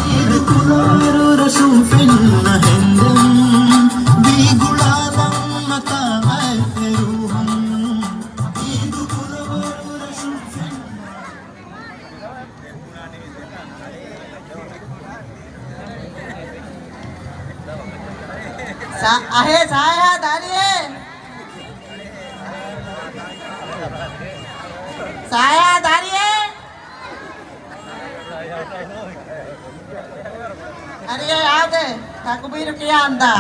އީދު ކުލަވަރު ރަށުން ފެންނަ ހެންދެން، ވީގުޅާލަން މަތާ އަތް އެރުހުން. އީދު ކުލަވަރު ރަށުން ފެންނަ. ސާ-، އަހޭ ސާޔާ ދާރިއޭ. ސާޔާ ދާރިއޭ. އަރިއޭ އާދޭ، ތަކުބީރު ކިޔާންދާ.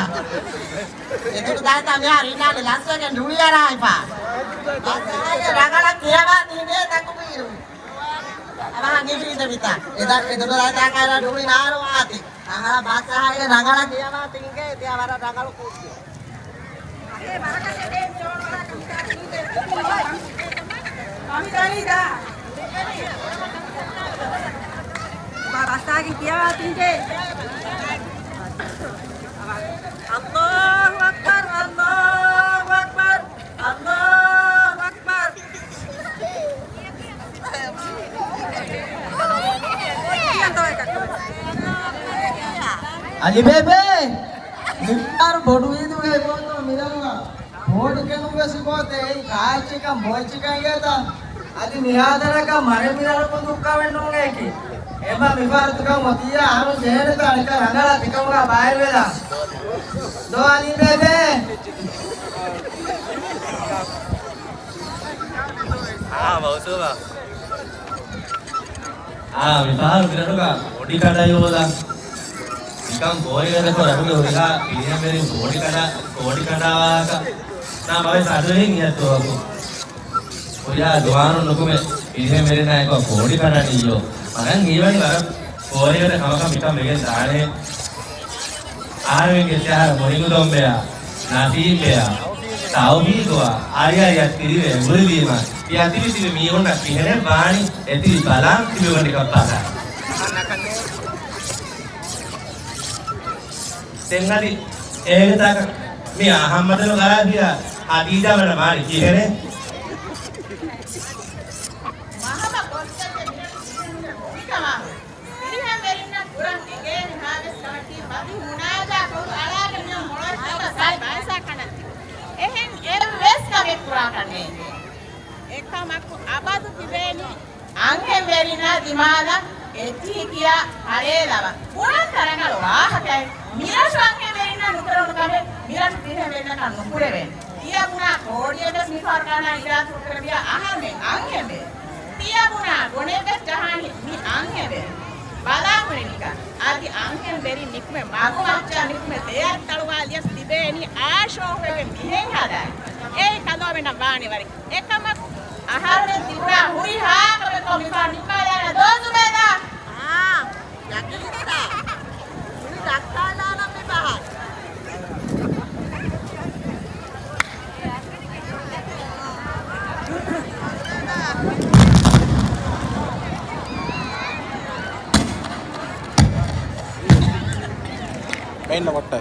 އެދުރު ދާތާ މިހާރު އިންނާނެ ލަސްވެގެން ރުޅިއަރާއިފާ. ބަސް އަހައިގެ ރަނގަޅަށް ކިޔަވާ ތިނގޭ ތަކުބީރު. އަވަހަށް އިނގިރިދެވިތާ. އެދަ-، އެދުރު ދާތާ ކައިރާ ރުޅި ނާރު އާތި. ރަނގަޅަށް ބަސް އަހައިގެ ރަނގަޅަށް ކިޔަވާ ތިނގޭ ތިޔަ ވަރަށް ރަނގަޅު ކުއްޖެއް. ބަސްއާގެން ކިޔަވާ ތިންގޭ. އައްލާހު އަކްބަރު، އައްލާހު އަކްބަރު، އައްލާހު އަކްބަރު. އަލިބޭބޭ! މިފަހަރު ބޮޑު އީދުގައި ބޯތޯ މިރަށުގަ؟ ބޯޑު ކެނޑުން ވެސް ގޯތޭ. އެއީ ކާއެއްޗެއްކަން ބޯއެއްޗެއްކަން އިނގޭތަ؟ އަދި މިހާތަނަކަށް މަރެއް މިރަށު ކުދިކަމެއް ނޫނޭކި. އެބަ މިފަހަރު ތިކަމު އޮތިއްޔާ އަހަރުން ޖެހޭނެތާ ނިކަން ރަނގަޅަށް ތިކަމުގަ ބައިވެލާ. ދޯ އަލީބޭބޭ. އާ، މައުސޫމާ. އާ، މިފަހަރު މިރަށުގަ ކޯޑި ކަނޑައި އޯލާ. ނިކަން ބޯއިވެދެކޮށް ރަށުގެ ހުރިހާ ފިރިހެންވެރިން ކޯޑި ކަނޑާ، ކޯޑި ކަނޑާވާކަށް ނާ ބަވެސް އަޑުއެހިން އިހައްތޯއަކު. ހުރިހާ ޒުވާނުން ނުކުމެ ފިރިހެންވެރިންނާ އެކު ކޯޑި ކަނޑަނީއްޔޯ. މަގަށް ހީވަނީ ވަރަށް ބޯއިވެދެ ކަމަކަށް މިކަން ވެގެން ދާނެ. އަހަރެމެންގެ އެއްޗެއް އަހަރެން މުހިނގުދޮންބެއާ، ނަސީބްބެއާ، ތައުފީގުއާ، އަރިއަރިއަށް ތިރިވެ އެނބުރިލީމަ، ތި އަތިރި ތިބި މީހުންނަށް ކިހެނެއް ވާނީ؟ އެތިބި ބަލާން ތިބި ވަނިކަން ބަލާ. ދެން އަދި އޭގެ ތާކަށް މި އަހައްމަދު ގާބިޔާ ހަދީޖާ ވަނަ ވާނީ ކިހެނެއް؟ މަހަމަ ކޮންސެޕްޓް މިކަމާ ފިރިހެންވެރިންނަށް ކުރަން އެނގޭ ހާވެސް ކަމަކީ، މަތި މުނާޖާ ކޮށް އަޅާގެން މި މޮޅަށް ސާ ބައިސާ ކަނޑަން. އެހެން އެއްވެސް ކަމެއް ކުރާކަށް ނޭނގޭ. އެކަމަކު އަބަދު ތިބޭނީ އަންހެންވެރިންނާ ދިމާލަށް އެއްޗިހި ކިޔާ ހަޅޭލަވަ. ބުނަންތަ ރަނގަޅު ވާހަކައެއް. މިރަށު އަންހެންވެރިންނަށް ނުކުރެވުނު ކަމެއް މިރަށު ފިރިހެންވެރިންނަކަށް ނުކުރެވޭނެ. ތިޔަބުނާ ކޯޑިއެއްވެސް މިފަހަރު ކަނާ އިރާދަކުރެއްވިޔާ އަހަރުމެން އަންހެންވެރި. ތިޔަބުނާ ގޮނެއްވެސް ޖަހާނީ މި އަންހެންވެރި. ބަލާކުރިނިކަން. އަދި އަންހެންވެރިން ނިކުމެ މަގުމައްޗަށް ނިކުމެ ދެއަތް ތަޅުވާލިޔަސް ތިބޭނީ އާޝޯހުވެގެން މިހެން ހަދާނެ. އޭ ކަލޯމެންނަށް ވާނެ ވަރެއް. އެކަމަކު އަހަރުމެން ތިބުނާ ހުރިހާ ކަމެއްކޮށް މިފަހަރު ނިންމާލާނަ ދޯ ޒުބޭދާ؟ އާ، ޔަގީންތަ؟ ހުރި ދައްކާލާނަން މިފަހަރު. މެއިން ނަމައްޓަ.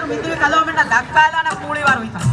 މިދިވެ ކަލޯމެންނަށް ދައްކާލާނަން މޫޅިވާރު ހިތަށް.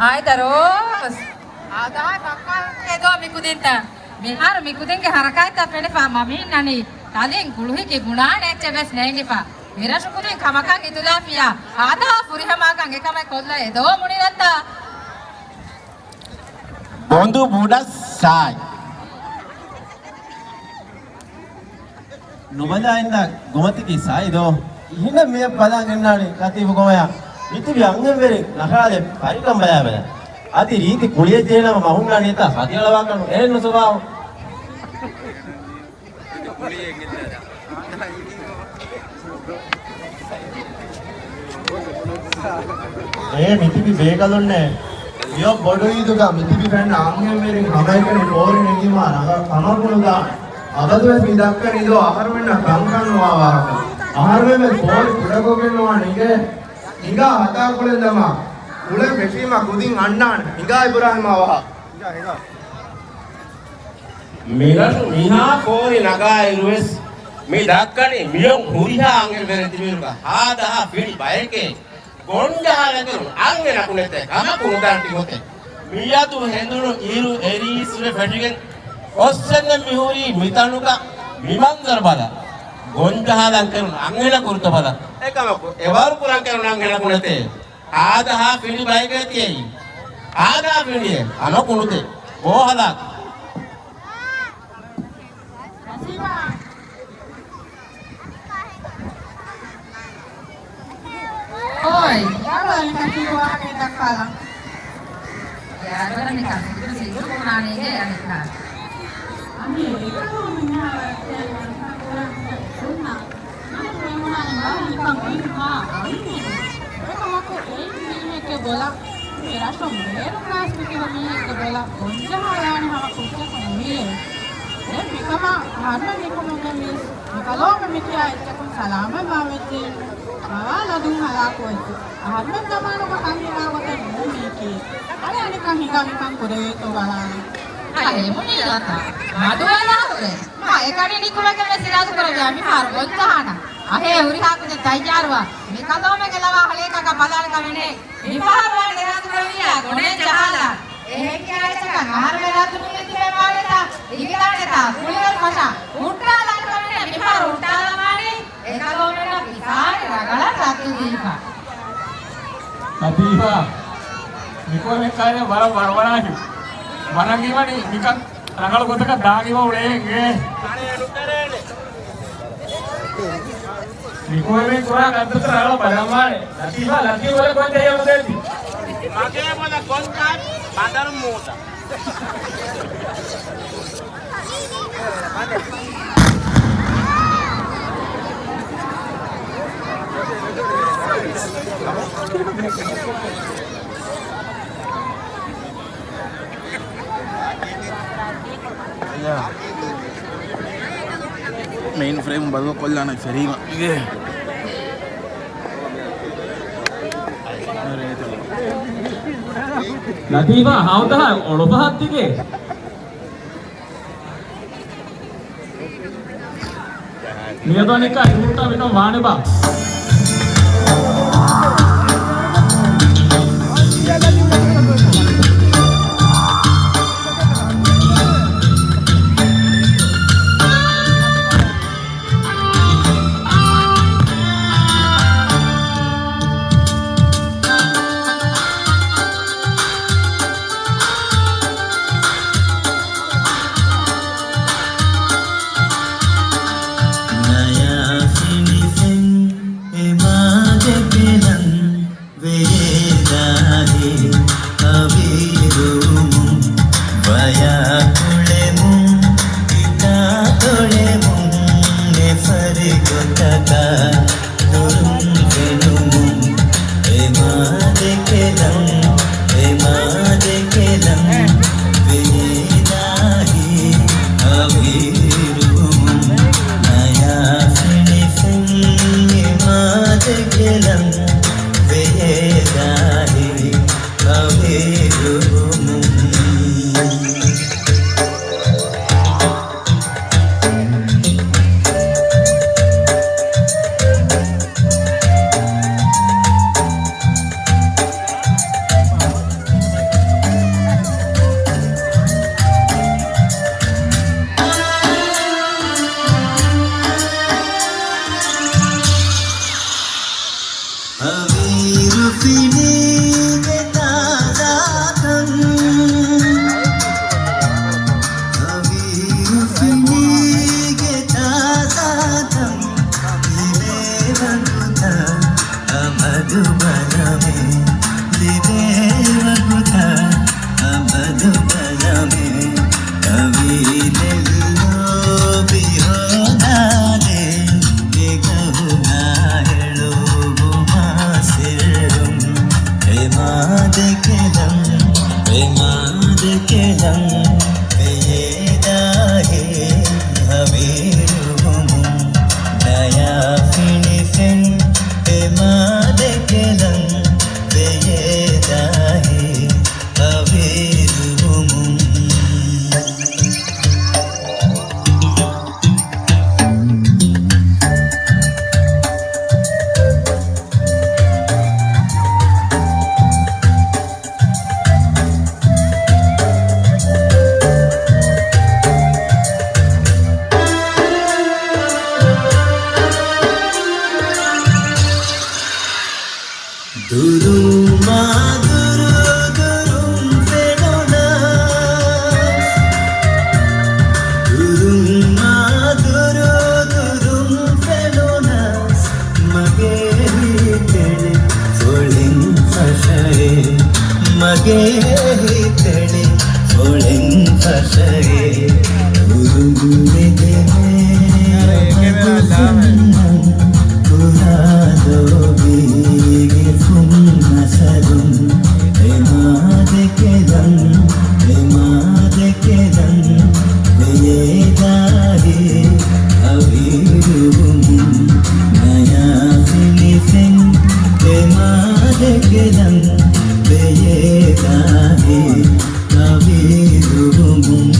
އާދަ ރޯސް. އާދަ ރައްކާ އެދޯ މި ކުދިންތައް. މިހާރު މި ކުދިންގެ ހަރަކާތްތައް ފެނިފަ މަމީންނަނީ ތަލިން ކުޅުހިކި ބުނާނެ އެއްޗެއް ވެސް ނޭނގިފަ. މިރަށު ކުދިން ކަމަކަށް އިތުލާފިޔާ އާދަހާ ފުރިހަމައަކަށް އެކަމެއް ކޮށްލަ އެދޯ މުނިރައްތާ. ބޮނދު ބުޑަ ސާއި. ނުބަލާ އިންނަ ގޮމަތިކީ ސާއި ދޯ؟ އިހިނަ މިއަށް ބަލާން އެންނާނީ ކަތީބު ގޮމަޔާ. މިތިބި އަންހެންވެރިން ނަހާލެ ފަރިކަން ބަލާބަލާ. އަދި ރީތި ކުޅިއެއް ޖެހޭނަމަ މަހުންނާނީތާ ފަތިއަޅަވާކަން އެހެން ސުބާހު. އޭ މިތިބި ބޭކަލުންނޭ، މިއޮށް ބޮޑު އީދުގަ މިތިބި ފެންނަ އަންހެންވެރިން ހަމައެކަނި ބޯރި ނެގީމާ ރަނގަޅަށް ކަމަކުނުދާނެ. އަބަދުވެސް މި ދައްކަނީ ދޯ އަހަރުމެންނަށް ކަންކަން ނުވާ ވާހަކަ. އަހަރުމެން ވެސް ބޯރި ކުޑަކޮށްގެން ނުވާނެ އިނގޭ. ހިނގާ ހަތާ ކުޅެން ދަމާ، ކުޅެން ފެށީމާ ކުދިން އަންނާނެ. ހިނގާ އިބުރާހިމާ ވަހާ. މިރަށު މިހާ ފޯރި ނަގާއިރުވެސް މި ދައްކަނީ މިއޮން ހުރިހާ އަންހެންވެރިން ތިބިއިރުގަ ހާދަހާ ފިނި ބަޔެކޭ. ގޮންޖަހާލަންކަރުން އަންހެނަކު ނެތޭ ކަމަކު ނުދާން ތިގޮތެއް. މިއަދު ހެނދުނު އިރު އެރީސްވެ ފެށިގެން އޮއްސެންދެން މިހުރީ މިތަނުގަ މި މަންޒަރު ބަލަ. ގޮންޖަހާލަންކަރުން އަންހެނަކު ރުތަ ބަލަ. އެކަމަކު އެވަރު ކުރަންކަރުން އަންހެނަކު ނެތޭ. ހާދަހާ ފިނި ބަޔެކޭ ތިއީ. ހާދަހާ ފިނިއޭ އަނަކު ނުދޭ. ބޯހަލާކު. އޯއި، އަޅު އަލި ކަތީ ވާހަކަ ދައްކާލަން. ޔާދަވަރަނިކާ ސިއްދު ސިއްދު ބުނާނީގެ އަނެއްކާ. އަނެއް އެކަމު މިހާރަށް ކުރަން ކުރަން ކުރަން. ނަމަ ފެނުނާނެ ވާހަކަ ނިކަން އޮތް ހާ އަޅުމެން. އެކަމަކު އެއް މީހެއްގެ ބޮލަށް މި ރަށުން ބޭރު ކްލާސް ފެކިވަ މީހެއްގެ ބޮލަށް ގޮންޖަހާލާނެ ހަމަ ކުއްޖަކު ނުވިއޭ. ދެން މިކަމާ އަހަރުމެން ނިކުމެމެން ވިޔަސް މިކަލޯމެން މިކިޔާ އެއްޗަކުން ސަލާމަތްވާ ވެއްޖެ. މަވާ ލަދުން ހަލާކުވެއްޖެ. އަހަރުމެން ޒަމާނުގަ ކަން ހިނގާ ގޮތެއް ނޫނީކީ. އަޅެ އަނެއްކާ ހިނގާ މިކަން ކުރެވޭތޯ ބަލާނަން. އަހޭ މުނީރަތާ، މަދުވެލާ ހުރޭ. މާ އެކަނި ނިކުމެގެން ވެސް އިރާދަކުރެއްވިޔާ މިހާރު ގޮންޖަހާނަ. އަހޭ ހުރިހާ ކުދިން ތައްޔާރުވާ. މި ކަލޯމެގެ ލަވާ ހަޅޭކަކަށް ބަލާނެ ކަމެއް ނެތް. މިފަހަރު ވާން އިރާދަކުރެއްވިޔާ ގޮނޑެއް ޖަހާލާން. އެހެން ކިޔާ އެއްޗަކަށް އަހަރުމެން ރައްދު ނުވެ ތިބެވާނެތާ، އިވިދާނެތާ، ކުޅިވަރު ފަށާ ހުއްޓާލާނެ ކަމެއް ނެތް. މިފަހަރު ހުއްޓާލަވާނީ. އެކަލޯމެންނަށް ވިސާޅި ރަނގަޅަށް ރައްދު ދީފަ. ލަތީފާ، ނިކުމެމެން ކާރިއަށް ވަރަށް ވަރުވަރާށި. ވަރަށް މިވަނީ ނިކަން ރަނގަޅު ގޮތަކަށް ދާން އިވަ އުޅޭ އެނގޭ. ނިކުމެމެން ކުރާ ކަންތައްތައް ރަނގަޅަށް ބަލަންވާނެ. ލަތީފާ، ލަތީފް ބަލަ ކޮން ޖަހި އަމުދޭތި؟ މަގޭ ބަލަ ކޮން ޖަހަ ބަނދަރު މޫދަ. މެއިން ފްރޭމް ބަދަލު ކޮށްލާނެ ފެރީމަ. ލަތީފާ، ހައުދަހާ އޮޅު ފަހަށް ދިގޭ. މިއަދު އަނެއްކާ އިތުރުންތާ މިކަން ވާނެބާ؟ ނަޔާ ފިނިފެން. ދުރުން މާ ދުރު ދުރުން ފެނުނަސް، ދުރުން މާ ދުރު ދުރުން ފެނުނަސް، މަގޭ ހިތެޅި ފުޅިން ފަށައޭ، މަގޭ ހިތެޅި ފުޅިން ފަށައޭ، އުރުދު ދެދެމޭ ކުރާ ލޯބީގެ ފުން އަސަރުން، އެމާ ދެކެލަން، އެމާ ދެކެލަން، ވެޔޭ ދާހި އަވީރުވުމުން، ނަޔާ ފިނިފެން، އެމާ ދެކެލަން، ވެޔޭ ދާހި އަވީރުވުމުން.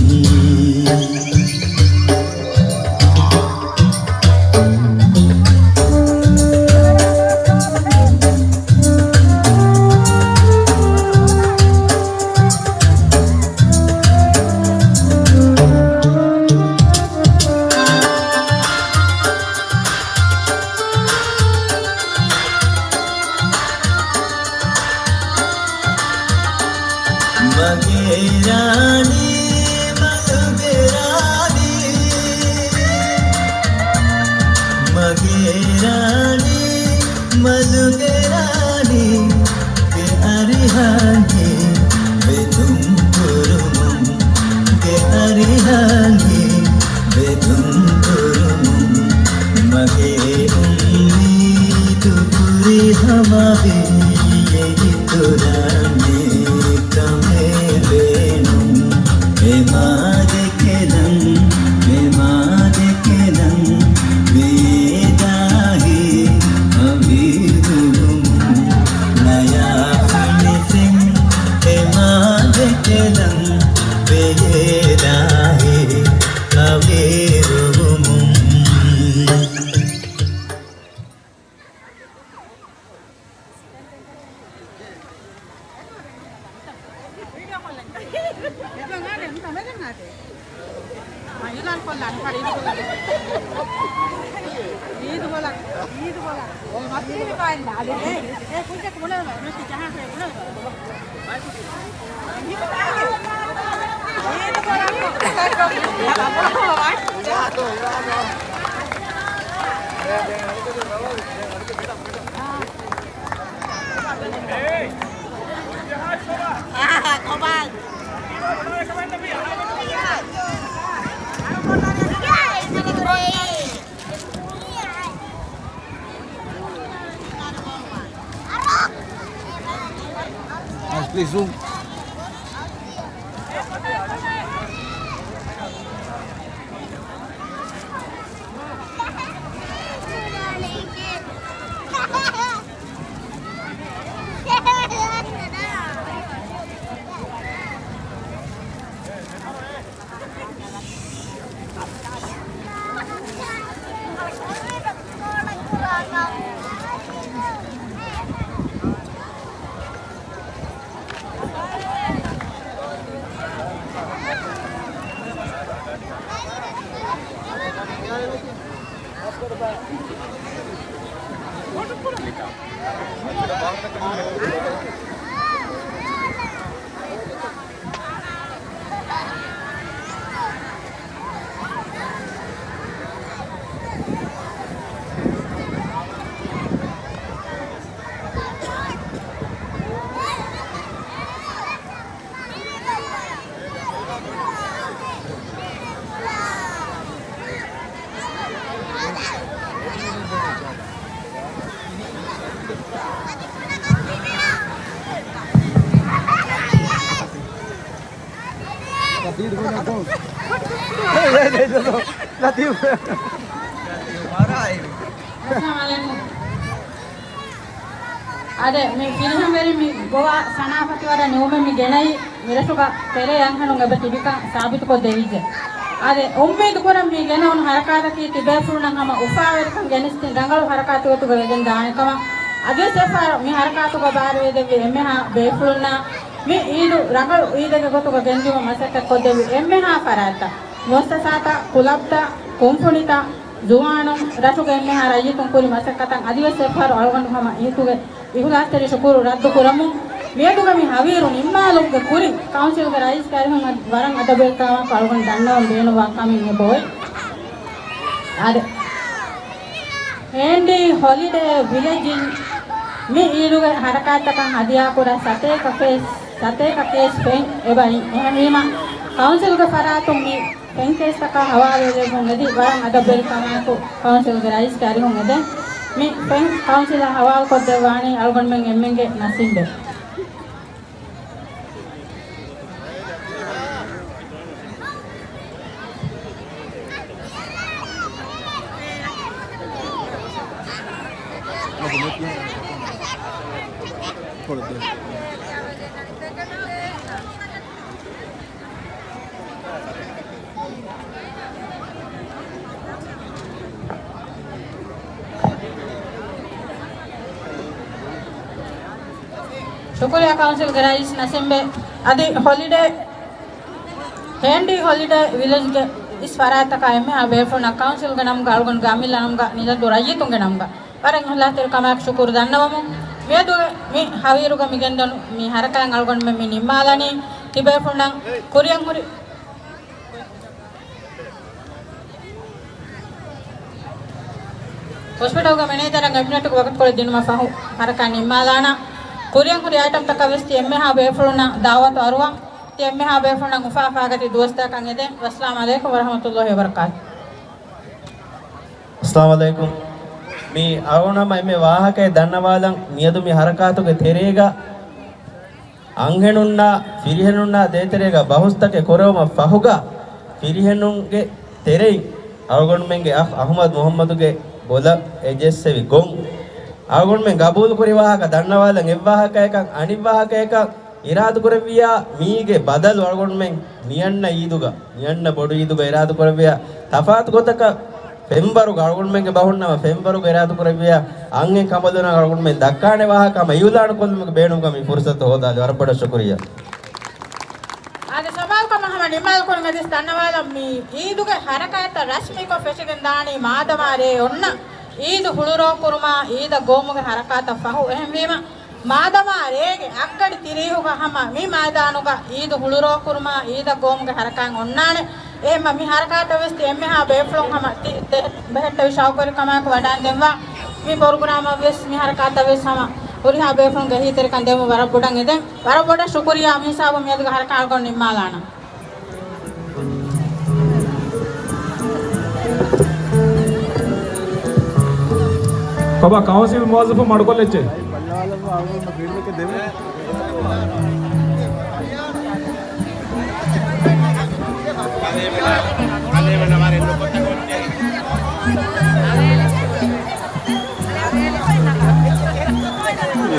މަގޭ ރާނީ، މަލުގެ ރާނީ، މަގޭ ރާނީ، މަލުގެ ރާނީ، ގެ އަރިހަށް ވެދުން ކުރުމުން، ގެ އަރިހަށް ވެދުން ކުރުމުން، މަގޭ އުއްމީދު ފުރިހަމަވީ އިތުރަށް ނެތް ކަމެއް ބޭނުން. އެމާ ދެކެލަން، އެމާ ދެކެލަން، ވެޔޭ ދާހި އަވީރުވުމުން. ނަޔާ ފިނިފެން، އެމާ ދެކެލަން، ވެޔޭ ދާހި އަވީރުވުމުން. Guys, please zoom. ލަތީފް. އައްސަލާމު ޢަލައިކުމް. އާދެ، މި ފިރިހެންވެރިން މި ގޮވާ ސަނާފަތިވަރަށް ނިމުމެއް މި ގެނައީ، މިރަށުގަ ތެރޭ އަންހެނުން އެބަ ތިބިކަން ސާބިތުކޮށްދެވިއްޖެ. އާދެ، އުއްމީދު ކުރަން މި ގެނައުނު ހަރަކާތަކީ ތިބޭފުޅުންނަށް ހަމަ އުފާވެރިކަން ގެނެސްދިން ރަނގަޅު ހަރަކާތެއް ގޮތުގަ ވެގެން ދާނެ ކަމަށް. އަދިވެސް އެއްފަހަރު މި ހަރަކާތުގަ ބާރުވެދެއްވި އެންމެހާ ބޭފުޅުންނާ މި އީދު ރަނގަޅު އީދެއްގެ ގޮތުގަ ގެންދިއުމަށް މަސައްކަތް ކޮށްދެއްވި އެންމެހާ ފަރާތްތައް، މުއައްސަސާތައް، ކުލަބްތައް، ކުންފުނިތައް، ޒުވާނުން، ރަށުގެ އެންމެހާ ރައްޔިތުން ކުރި މަސައްކަތަށް އަދިވެސް އެއްފަހަރު އަޅުގަނޑު ހަމަ އީދުގެ އިޚްލާޞްތެރި ޝުކުރު ރައްދު ކުރަމުން، މިއަދުގެ މި ހަވީރު ނިންމާލުމުގެ ކުރިން، ކައުންސިލްގެ ރައީސްގެ އަރިހުން ވަރަށް އަދަބުވެރިކަމާއެކު އަޅުގަނޑު ދަންނަވަން ބޭނުންވާ ކަމެއް އެބައޮތް. އާދެ، ހޭންޑީ ހޮލިޑޭ ވިލެޖްއިން މި އީދުގެ ހަރަކާތްތަކަށް ހަދިޔާކުރާ ސަތޭކަ ކޭސް، ސަތޭކަ ކޭސް ފެން އެބައިން. އެހެންވީމަ، ކައުންސިލްގެ ފަރާތުން މި ފެން ކޭސްތަކާ ހަވާލުވެލެއްވުން އެދި، ވަރަށް އަދަބުވެރިކަމާއެކު ކައުންސިލްގެ ރައީސްގެ އަރިހުން އެދެން. މި ފެން ކައުންސިލަށް ހަވާލުކޮށްދެއްވާނީ އަޅުގަނޑުމެން އެންމެންގެ ނަސީބެއް. ޝުކުރިއްޔާ ކައުންސިލްގެ ރައީސް ނަސީމްބެ. އަދި ހޮލިޑޭ، ހޭންޑީ ހޮލިޑޭ ވިލެޖްގެ އިސް ފަރާތްތަކާ އެންމެހާ ބޭފުޅުންނަށް ކައުންސިލްގެ ނަމުގަ އަޅުގަނޑުގެ އަމިއްލަ ނަމުގަ ނިލަންދޫ ރައްޔިތުންގެ ނަމުގަ ވަރަށް އިޚްލާޞްތެރިކަމާއެކު ޝުކުރު ދަންނަވަމުން، މިއަދު މި ހަވީރުގަ މި ގެންދަނު މި ހަރަކާތް އަޅުގަނޑުމެން މި ނިންމާލަނީ ތިބޭފުޅުންނަށް ކުރިއަށް ހުރި ހޮސްޕިޓަލްގެ މެނޭޖަރަށް ކެބިނެޓުގެ ވަގުތުކޮޅެއް ދިނުމަށް ފަހު ހަރަކާތް ނިންމާލާނަން. ކުރިއަށް ހުރި އައިޓަމްތަކަށް ވެސް ތި އެންމެހާ ބޭފުޅުންނަށް ދަޢުވަތު އަރުވަން. ތި އެންމެހާ ބޭފުޅުންނަށް އުފާ އުފާގަތީ ދުވަސްތަކަށް އެދެން. ވައްސަލާމް ޢަލައިކުމް ވަރަޙްމަތުﷲ ވަބަރަކާތު. އައްސަލާމް ޢަލައިކުމް. މި އަޅުގަނޑު ހަމަ އެންމެ ވާހަކައެއް ދަންނަވާލަން. މިއަދު މި ހަރަކާތުގެ ތެރޭގަ އަންހެނުންނާ ފިރިހެނުންނާ ދޭތެރޭގަ ބަހުސްތަކެއް ކުރެވުމަށް ފަހުގަ، ފިރިހެނުންގެ ތެރެއިން އަޅުގަނޑުމެންގެ އަޚް އަޙްމަދު މުޙައްމަދުގެ ބޮލަށް އެ ޖެއްސެވި ގޮތް އަޅުގަނޑުމެން ގަބޫލުކުރި ވާހަކަ ދަންނަވާލަން. އެއްވާހަކައަކަށް އަނެއްވާހަކައަކަށް އިރާދަކުރެއްވިއްޔާ، މީގެ ބަދަލު އަޅުގަނޑުމެން މިއަންނަ އީދުގަ، މިއަންނަ ބޮޑު އީދުގަ އިރާދަކުރެއްވިއްޔާ، ތަފާތު ގޮތަކަށް ފެންވަރުގަ އަޅުގަނޑުމެންގެ ބަހުންނަމަ ފެންވަރުގަ އިރާދަކުރެއްވިއްޔާ، އަންހެން ކަނބަލުންނަށް އަޅުގަނޑުމެން ދައްކާނެ ވާހަކަ ހަމަ އިއުލާނު ކޮށްލުމުގެ ބޭނުމުގަ މި ފުރުސަތު ހޯދާލި. ވަރަށް ބޮޑަށް ޝުކުރިއްޔާ. އާދެ، ސަމާލުކަމަށް ހަމަ ނިންމާލުކުރިން އަދިސް ދަންނަވާލަން. މި އީދުގެ ހަރަކާތްތައް ރަސްމީކޮށް ފެށިގެން ދާނީ މާދަމާ ރޭ އޮންނަ އީދު ހުޅުރޯ ކުރުމާ އީދަށް ގޮވުމުގެ ހަރަކާތަށް ފަހު. އެހެންވީމަ، މާދަމާ ރޭގެ އަށްގަޑި ތިރީހުގަ ހަމަ މި މައިދާނުގަ އީދު ހުޅުރޯ ކުރުމާ އީދަށް ގޮވުމުގެ ހަރަކާތް އޮންނާނެ. އެހެންމަ މި ހަރަކާތަށް ވެސް ތި އެންމެހާ ބޭފުޅުން ހަމަ ތި ދެ ބެހެއްޓެވި ޝައުޤުވެރިކަމާއެކު ވަޑައިގެންދެއްވާ. މި ޕްރޮގްރާމަށް ވެސް މި ހަރަކާތަށް ވެސް ހަމަ ހުރިހާ ބޭފުޅުންގެ އެހީތެރިކަން ދެއްވުން ވަރަށް ބޮޑަށް އެދެން. ވަރަށް ބޮޑަށް ޝުކުރިއްޔާ. މި ހިސާބުން މިއަދުގެ ހަރަކާތް އަޅުގަނޑު ނިންމާލާނަން. ކޮބާ ކައުންސިލް މުވައްޒަފުން މަޑުކޮށްލައްޗޭ؟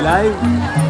ލައިވް.